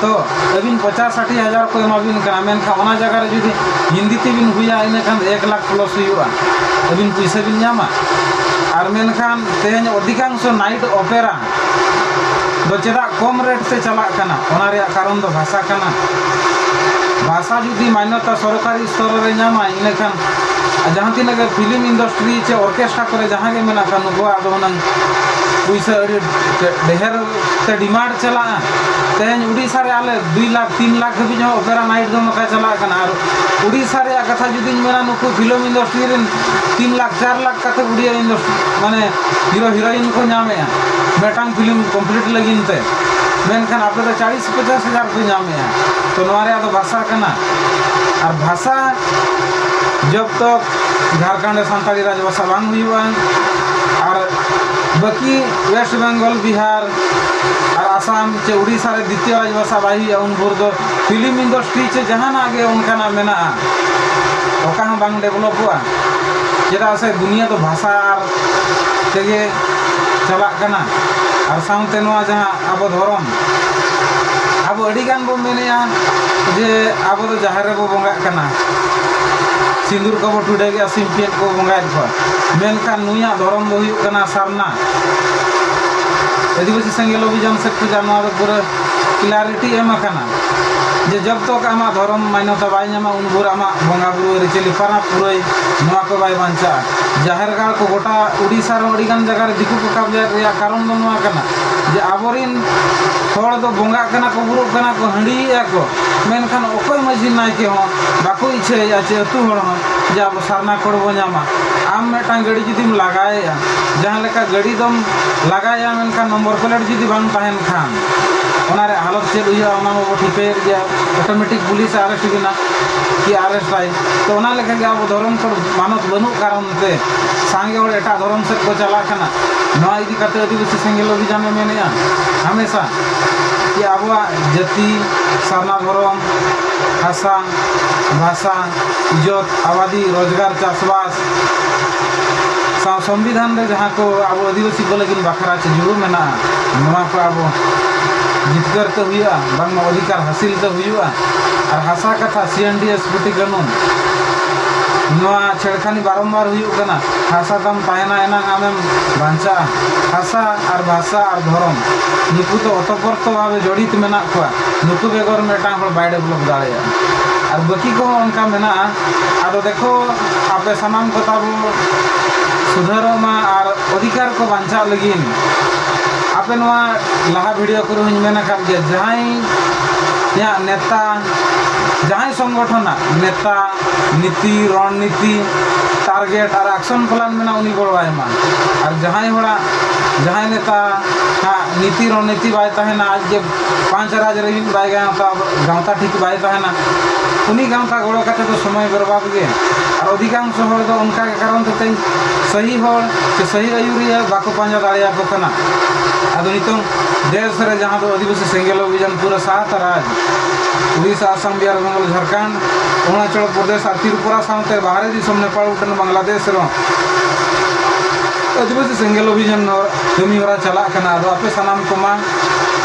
ᱛᱚ ᱟᱹᱵᱤᱱ ᱯᱚᱪᱟᱥ ᱥᱟᱴᱷᱤ ᱦᱟᱡᱟᱨ ᱠᱚ ᱮᱢᱟ ᱵᱤᱱ ᱠᱟᱱᱟ, ᱢᱮᱱᱠᱷᱟᱱ ᱚᱱᱟ ᱡᱟᱭᱜᱟ ᱨᱮ ᱡᱩᱫᱤ ᱦᱤᱱᱫᱤ ᱛᱮᱵᱤᱱ ᱦᱩᱭᱟ, ᱤᱱᱟᱹᱠᱷᱟᱱ ᱮᱠ ᱞᱟᱠᱷ ᱯᱞᱟᱥ ᱦᱩᱭᱩᱜᱼᱟ, ᱟᱹᱵᱤᱱ ᱯᱩᱭᱥᱟᱹ ᱵᱤᱱ ᱧᱟᱢᱟ᱾ ᱟᱨ ᱢᱮᱱᱠᱷᱟᱱ ᱛᱮᱦᱮᱧ ᱚᱫᱷᱤᱠᱟᱝᱥᱚ ᱱᱟᱭᱤᱴ ᱚᱯᱮᱨᱟ ᱫᱚ ᱪᱮᱫᱟᱜ ᱠᱚᱢ ᱨᱮᱴ ᱛᱮ ᱪᱟᱞᱟᱜ ᱠᱟᱱᱟ? ᱚᱱᱟ ᱨᱮᱭᱟᱜ ᱠᱟᱨᱚᱱ ᱫᱚ ᱵᱷᱟᱥᱟ ᱠᱟᱱᱟ᱾ ᱵᱷᱟᱥᱟ ᱡᱩᱫᱤ ᱢᱟᱱᱱᱚᱛᱟ ᱥᱚᱨᱠᱟᱨᱤ ᱥᱛᱚᱨ ᱨᱮ ᱧᱟᱢᱟ, ᱤᱱᱟᱹᱠᱷᱟᱱ ᱡᱟᱦᱟᱸ ᱛᱤᱱᱟᱹᱜ ᱜᱮ ᱯᱷᱤᱞᱢ ᱤᱱᱰᱟᱥᱴᱨᱤ ᱪᱮ ᱚᱨᱠᱮᱥᱴᱨᱟ ᱠᱚᱨᱮ ᱡᱟᱦᱟᱸ ᱜᱮ ᱢᱮᱱᱟᱜ ᱠᱚᱣᱟ, ᱱᱩᱠᱩᱣᱟᱜ ᱫᱚ ᱦᱩᱱᱟᱹᱝ ᱯᱩᱭᱥᱟᱹ ᱟᱹᱰᱤ ᱰᱷᱮᱨ ᱛᱮ ᱰᱤᱢᱟᱱᱰ ᱪᱟᱞᱟᱜᱼᱟ᱾ ᱛᱮᱦᱮᱧ ᱩᱰᱤᱥᱟ ᱨᱮ ᱟᱞᱮ ᱫᱩᱭ ᱞᱟᱠᱷ ᱛᱤᱱ ᱞᱟᱠᱷ ᱦᱟᱹᱵᱤᱡ ᱦᱚᱸ ᱚᱯᱮᱨᱟ ᱱᱟᱭᱤᱴ ᱫᱚ ᱱᱚᱝᱠᱟ ᱪᱟᱞᱟᱜ ᱠᱟᱱᱟ᱾ ᱟᱨ ᱩᱰᱤᱥᱟ ᱨᱮᱭᱟᱜ ᱠᱟᱛᱷᱟ ᱡᱩᱫᱤᱧ ᱢᱮᱱᱟ, ᱱᱩᱠᱩ ᱯᱷᱤᱞᱢ ᱤᱱᱰᱟᱥᱴᱨᱤ ᱨᱮᱱ ᱛᱤᱱ ᱞᱟᱠᱷ ᱪᱟᱨ ᱞᱟᱠᱷ ᱠᱟᱛᱮ ᱩᱰᱤᱭᱟ ᱤᱱᱰᱟᱥᱴᱨᱤ ᱢᱟᱱᱮ ᱦᱤᱨᱳ ᱦᱤᱨᱳᱭᱤᱱ ᱠᱚ ᱧᱟᱢᱮᱜᱼᱟ ᱢᱤᱫᱴᱟᱝ ᱯᱷᱤᱞᱢ ᱠᱚᱢᱯᱞᱤᱴ ᱞᱟᱹᱜᱤᱫ ᱛᱮ, ᱢᱮᱱᱠᱷᱟᱱ ᱟᱯᱮ ᱫᱚ ᱪᱟᱞᱤᱥ ᱯᱚᱪᱟᱥ ᱦᱟᱡᱟᱨ ᱯᱮ ᱧᱟᱢᱮᱜᱼᱟ᱾ ᱛᱚ ᱱᱚᱣᱟ ᱨᱮᱭᱟᱜ ᱫᱚ ᱵᱷᱟᱥᱟ ᱠᱟᱱᱟ᱾ ᱟᱨ ᱵᱷᱟᱥᱟ ᱡᱚᱵ ᱛᱚᱠ ᱡᱷᱟᱲᱠᱷᱚᱸᱰ ᱨᱮ ᱥᱟᱱᱛᱟᱲᱤ ᱨᱟᱡᱽ ᱵᱷᱟᱥᱟ ᱵᱟᱝ ᱦᱩᱭᱩᱜᱼᱟ, ᱟᱨ ᱵᱟᱹᱠᱤ ᱳᱭᱮᱥᱴ ᱵᱮᱝᱜᱚᱞ, ᱵᱤᱦᱟᱨ ᱟᱨ ᱟᱥᱟᱢ ᱪᱮ ᱩᱰᱤᱥᱟ ᱨᱮ ᱫᱤᱛᱤᱭᱚ ᱨᱟᱡᱽ ᱵᱷᱟᱥᱟ ᱵᱟᱭ ᱦᱩᱭᱩᱜᱼᱟ, ᱩᱱ ᱵᱷᱳᱨ ᱫᱚ ᱯᱷᱤᱞᱢ ᱤᱱᱰᱟᱥᱴᱨᱤ ᱪᱮ ᱡᱟᱦᱟᱱᱟᱜ ᱜᱮ ᱚᱱᱠᱟᱱᱟᱜ ᱢᱮᱱᱟᱜᱼᱟ, ᱚᱠᱟ ᱦᱚᱸ ᱵᱟᱝ ᱰᱮᱵᱷᱞᱚᱯᱚᱜᱼᱟ᱾ ᱪᱮᱫᱟᱜ ᱥᱮ ᱫᱩᱱᱤᱭᱟᱹ ᱫᱚ ᱵᱷᱟᱥᱟ ᱟᱨ ᱛᱮᱜᱮ ᱪᱟᱞᱟᱜ ᱠᱟᱱᱟ᱾ ᱟᱨ ᱥᱟᱶᱛᱮ ᱱᱚᱣᱟ ᱡᱟᱦᱟᱸ ᱟᱵᱚ ᱫᱷᱚᱨᱚᱢ, ᱟᱵᱚ ᱟᱹᱰᱤ ᱜᱟᱱ ᱵᱚᱱ ᱢᱮᱱᱮᱜᱼᱟ ᱡᱮ ᱟᱵᱚ ᱫᱚ ᱡᱟᱦᱮᱨ ᱨᱮᱵᱚ ᱵᱚᱸᱜᱟᱜ ᱠᱟᱱᱟ, ᱥᱤᱸᱫᱩᱨ ᱠᱚᱵᱚ ᱴᱩᱰᱟᱹᱜᱮᱜᱼᱟ, ᱥᱤᱢ ᱯᱤᱭᱟᱹᱫ ᱠᱚᱵᱚ ᱵᱚᱸᱜᱟᱭᱮᱫ ᱠᱚᱣᱟ, ᱢᱮᱱᱠᱷᱟᱱ ᱱᱩᱭᱟᱜ ᱫᱷᱚᱨᱚᱢ ᱫᱚ ᱦᱩᱭᱩᱜ ᱠᱟᱱᱟ ᱥᱟᱨᱱᱟ᱾ ᱟᱹᱫᱤᱵᱟᱹᱥᱤ ᱥᱮᱸᱜᱮᱞ ᱚᱵᱷᱤᱡᱟᱱ ᱥᱮᱫ ᱠᱷᱚᱱᱟᱜ ᱱᱚᱣᱟ ᱫᱚ ᱯᱩᱨᱟᱹ ᱠᱞᱟᱨᱤᱴᱤ ᱮᱢ ᱟᱠᱟᱱᱟ ᱡᱮ ᱡᱚᱵ ᱛᱚᱠ ᱟᱢᱟᱜ ᱫᱷᱚᱨᱚᱢ ᱢᱟᱱᱱᱚᱛᱟ ᱵᱟᱭ ᱧᱟᱢᱟ, ᱩᱱ ᱵᱷᱳᱨ ᱟᱢᱟᱜ ᱵᱚᱸᱜᱟ ᱵᱩᱨᱩ ᱟᱹᱨᱤᱪᱟᱹᱞᱤ, ᱯᱟᱨᱟᱵᱽ ᱯᱩᱨᱟᱹᱭ, ᱱᱚᱣᱟ ᱠᱚ ᱵᱟᱭ ᱵᱟᱧᱪᱟᱜᱼᱟ᱾ ᱡᱟᱦᱮᱨ ᱜᱟᱲ ᱠᱚ ᱜᱚᱴᱟ ᱩᱰᱤᱥᱟ ᱨᱮᱦᱚᱸ ᱟᱹᱰᱤ ᱜᱟᱱ ᱡᱟᱭᱜᱟ ᱨᱮ ᱫᱤᱠᱩ ᱠᱚ ᱠᱟᱵᱽᱡᱟ ᱨᱮᱭᱟᱜ ᱠᱟᱨᱚᱱ ᱫᱚ ᱱᱚᱣᱟ ᱠᱟᱱᱟ ᱡᱮ ᱟᱵᱚᱨᱮᱱ ᱦᱚᱲ ᱫᱚ ᱵᱚᱸᱜᱟᱜ ᱠᱟᱱᱟ ᱠᱚ, ᱵᱩᱨᱩᱜ ᱠᱟᱱᱟ ᱠᱚ, ᱦᱟᱺᱰᱤᱭᱮᱫᱼᱟ ᱠᱚ, ᱢᱮᱱᱠᱷᱟᱱ ᱚᱠᱚᱭ ᱢᱟᱺᱡᱷᱤ ᱱᱟᱭᱠᱮ ᱦᱚᱸ ᱵᱟᱠᱚ ᱤᱪᱪᱷᱟᱹᱭᱮᱫᱼᱟ ᱪᱮ ᱟᱹᱛᱩ ᱦᱚᱲ ᱦᱚᱸ ᱡᱮ ᱟᱵᱚ ᱥᱟᱨᱱᱟ ᱠᱳᱰ ᱵᱚ ᱧᱟᱢᱟ᱾ ᱟᱢ ᱢᱤᱫᱴᱟᱝ ᱜᱟᱹᱰᱤ ᱡᱩᱫᱤᱢ ᱞᱟᱜᱟᱭᱮᱫᱼᱟ, ᱡᱟᱦᱟᱸ ᱞᱮᱠᱟ ᱜᱟᱹᱰᱤ ᱫᱚᱢ ᱞᱟᱜᱟᱭᱮᱫᱼᱟ, ᱢᱮᱱᱠᱷᱟᱱ ᱱᱚᱢᱵᱚᱨ ᱯᱞᱮᱴ ᱡᱩᱫᱤ ᱵᱟᱝ ᱛᱟᱦᱮᱱ ᱠᱷᱟᱱ, ᱚᱱᱟ ᱨᱮᱭᱟᱜ ᱦᱟᱞᱚᱛ ᱪᱮᱫ ᱦᱩᱭᱩᱜᱼᱟ, ᱚᱱᱟ ᱢᱟᱵᱚ ᱴᱷᱤᱠᱟᱹᱭᱮᱫ ᱜᱮᱭᱟ᱾ ᱚᱴᱳᱢᱮᱴᱤᱠ ᱯᱩᱞᱤᱥ ᱟᱨᱮᱥᱴ ᱵᱮᱱᱟ ᱠᱤ ᱟᱨᱮᱥᱴ ᱟᱭ᱾ ᱛᱚ, ᱚᱱᱟ ᱞᱮᱠᱟᱜᱮ ᱟᱵᱚ ᱫᱷᱚᱨᱚᱢ ᱠᱳᱰ ᱢᱟᱱᱚᱛ ᱵᱟᱹᱱᱩᱜ ᱠᱟᱨᱚᱱ ᱛᱮ ᱥᱟᱸᱜᱮ ᱦᱚᱲ ᱮᱴᱟᱜ ᱫᱷᱚᱨᱚᱢ ᱥᱮᱫ ᱠᱚ ᱪᱟᱞᱟᱜ ᱠᱟᱱᱟ᱾ ᱱᱚᱣᱟ ᱤᱫᱤ ᱠᱟᱛᱮ ᱟᱹᱫᱤᱵᱟᱹᱥᱤ ᱥᱮᱸᱜᱮᱞ ᱚᱵᱷᱤᱡᱟᱱᱮ ᱢᱮᱱᱮᱫᱼᱟ ᱦᱟᱢᱮᱥᱟ ᱠᱤ ᱟᱵᱚᱣᱟᱜ ᱡᱟᱹᱛᱤ, ᱥᱟᱨᱱᱟ ᱫᱷᱚᱨᱚᱢ, ᱦᱟᱥᱟ, ᱵᱷᱟᱥᱟ, ᱤᱡᱚᱛ, ᱟᱵᱟᱫᱤ, ᱨᱳᱡᱽᱜᱟᱨ, ᱪᱟᱥᱵᱟᱥ, ᱥᱟᱶ ᱥᱚᱝᱵᱤᱫᱷᱟᱱ ᱨᱮ ᱡᱟᱦᱟᱸ ᱠᱚ ᱟᱵᱚ ᱟᱹᱫᱤᱵᱟᱹᱥᱤ ᱠᱚ ᱞᱟᱹᱜᱤᱫ ᱵᱟᱠᱷᱨᱟ ᱪᱮ ᱡᱩᱲᱩ ᱢᱮᱱᱟᱜᱼᱟ, ᱱᱚᱣᱟ ᱠᱚ ᱟᱵᱚ ᱡᱤᱛᱠᱟᱹᱨ ᱛᱮ ᱦᱩᱭᱩᱜᱼᱟ, ᱵᱟᱝᱢᱟ ᱚᱫᱷᱤᱠᱟᱨ ᱦᱟᱹᱥᱤᱞ ᱛᱮ ᱦᱩᱭᱩᱜᱼᱟ᱾ ᱟᱨ ᱦᱟᱥᱟ ᱠᱟᱛᱷᱟ, ᱥᱤ ᱮᱱ ᱰᱤ ᱮᱥ ᱯᱩᱛᱷᱤ ᱠᱟᱹᱱᱩᱱ, ᱱᱚᱣᱟ ᱪᱷᱮᱲᱠᱷᱟᱱᱤ ᱵᱟᱨᱚᱢᱵᱟᱨ ᱦᱩᱭᱩᱜ ᱠᱟᱱᱟ᱾ ᱦᱟᱥᱟ ᱛᱟᱢ ᱛᱟᱦᱮᱱᱟ ᱮᱱᱟᱝ ᱟᱢᱮᱢ ᱵᱟᱧᱪᱟᱜᱼᱟ᱾ ᱦᱟᱥᱟ ᱟᱨ ᱵᱷᱟᱥᱟ ᱟᱨ ᱫᱷᱚᱨᱚᱢ, ᱱᱩᱠᱩ ᱫᱚ ᱚᱛᱚᱯᱨᱚᱛᱚ ᱵᱷᱟᱵᱮ ᱡᱚᱲᱤᱛ ᱢᱮᱱᱟᱜ ᱠᱚᱣᱟ᱾ ᱱᱩᱠᱩ ᱵᱮᱜᱚᱨ ᱢᱤᱫᱴᱟᱝ ᱦᱚᱲ ᱵᱟᱭ ᱰᱮᱵᱷᱞᱚᱯ ᱫᱟᱲᱮᱭᱟᱜᱼᱟ᱾ ᱟᱨ ᱵᱟᱹᱠᱤ ᱠᱚᱦᱚᱸ ᱚᱱᱠᱟ ᱢᱮᱱᱟᱜᱼᱟ᱾ ᱟᱫᱚ ᱫᱮᱠᱷᱚ, ᱟᱯᱮ ᱥᱟᱱᱟᱢ ᱠᱚ ᱛᱟᱵᱚ ᱥᱩᱫᱷᱟᱹᱨᱚᱜ ᱢᱟ ᱟᱨ ᱚᱫᱷᱤᱠᱟᱨ ᱠᱚ ᱵᱟᱧᱪᱟᱜ ᱞᱟᱹᱜᱤᱫ ᱟᱯᱮ ᱱᱚᱣᱟ ᱞᱟᱦᱟ ᱵᱷᱤᱰᱤᱭᱳ ᱠᱚᱨᱮ ᱦᱚᱸᱧ ᱢᱮᱱ ᱟᱠᱟᱫ ᱜᱮᱭᱟ, ᱡᱟᱦᱟᱸᱭᱟᱜ ᱱᱮᱛᱟ, ᱡᱟᱦᱟᱸᱭ ᱥᱚᱝᱜᱚᱴᱷᱚᱱᱟᱜ ᱱᱮᱛᱟ, ᱱᱤᱛᱤ, ᱨᱚᱬᱱᱤᱛᱤ, ᱴᱟᱨᱜᱮᱴ ᱟᱨ ᱟᱠᱥᱚᱱ ᱯᱞᱟᱱ ᱢᱮᱱᱟᱜᱼᱟ, ᱩᱱᱤ ᱜᱚᱲᱚᱣᱟᱭ ᱢᱟ᱾ ᱟᱨ ᱡᱟᱦᱟᱸᱭ ᱦᱚᱲᱟᱜ, ᱡᱟᱦᱟᱸᱭ ᱱᱮᱛᱟ ᱦᱟᱸᱜ ᱱᱤᱛᱤ ᱨᱚᱬᱱᱤᱛᱤ ᱵᱟᱭ ᱛᱟᱦᱮᱱᱟ, ᱟᱡ ᱜᱮ ᱯᱟᱸᱪ ᱨᱟᱡᱽ ᱨᱮ ᱢᱤᱫ ᱵᱟᱭ ᱜᱟᱶᱛᱟ, ᱜᱟᱶᱛᱟ ᱴᱷᱤᱠ ᱵᱟᱭ ᱛᱟᱦᱮᱱᱟ, ᱩᱱᱤ ᱜᱟᱶᱛᱟ ᱜᱚᱲᱚ ᱠᱟᱛᱮ ᱫᱚ ᱥᱚᱢᱚᱭ ᱵᱮᱨᱵᱟᱫ ᱜᱮ᱾ ᱟᱨ ᱚᱫᱷᱤᱠᱟᱝᱥᱚ ᱦᱚᱲ ᱫᱚ ᱚᱱᱠᱟ ᱜᱮ ᱠᱟᱨᱚᱱ ᱛᱮ ᱛᱮᱦᱮᱧ ᱥᱟᱹᱦᱤ ᱦᱚᱲ ᱥᱮ ᱥᱟᱹᱦᱤ ᱟᱹᱭᱩᱨᱤᱭᱟᱹ ᱵᱟᱠᱚ ᱯᱟᱸᱡᱟ ᱫᱟᱲᱮᱭᱟᱠᱚ ᱠᱟᱱᱟ᱾ ᱟᱫᱚ ᱱᱤᱛᱚᱝ ᱫᱮᱥ ᱨᱮ ᱡᱟᱦᱟᱸ ᱫᱚ ᱟᱹᱫᱤᱵᱟᱹᱥᱤ ᱥᱮᱸᱜᱮᱞ ᱚᱵᱷᱤᱡᱟᱱ ᱯᱩᱨᱟᱹ ᱥᱟᱛ ᱨᱟᱡᱽ, ᱩᱲᱤᱥᱥᱟ, ᱟᱥᱟᱢ, ᱵᱤᱦᱟᱨ, ᱵᱮᱝᱜᱚᱞ, ᱡᱷᱟᱲᱠᱷᱚᱸᱰ, ᱚᱨᱩᱬᱟᱪᱚᱞ ᱯᱨᱚᱫᱮᱥ ᱟᱨ ᱛᱨᱤᱯᱩᱨᱟ ᱥᱟᱶᱛᱮ ᱵᱟᱦᱨᱮ ᱫᱤᱥᱚᱢ ᱱᱮᱯᱟᱞ, ᱵᱷᱩᱴᱟᱱ, ᱵᱟᱝᱞᱟᱫᱮᱥ ᱨᱮᱦᱚᱸ ᱟᱹᱫᱤᱵᱟᱹᱥᱤ ᱥᱮᱸᱜᱮᱞ ᱚᱵᱷᱤᱡᱟᱱ ᱠᱟᱹᱢᱤ ᱦᱚᱨᱟ ᱪᱟᱞᱟᱜ ᱠᱟᱱᱟ᱾ ᱟᱫᱚ ᱟᱯᱮ ᱥᱟᱱᱟᱢ ᱠᱚᱢᱟ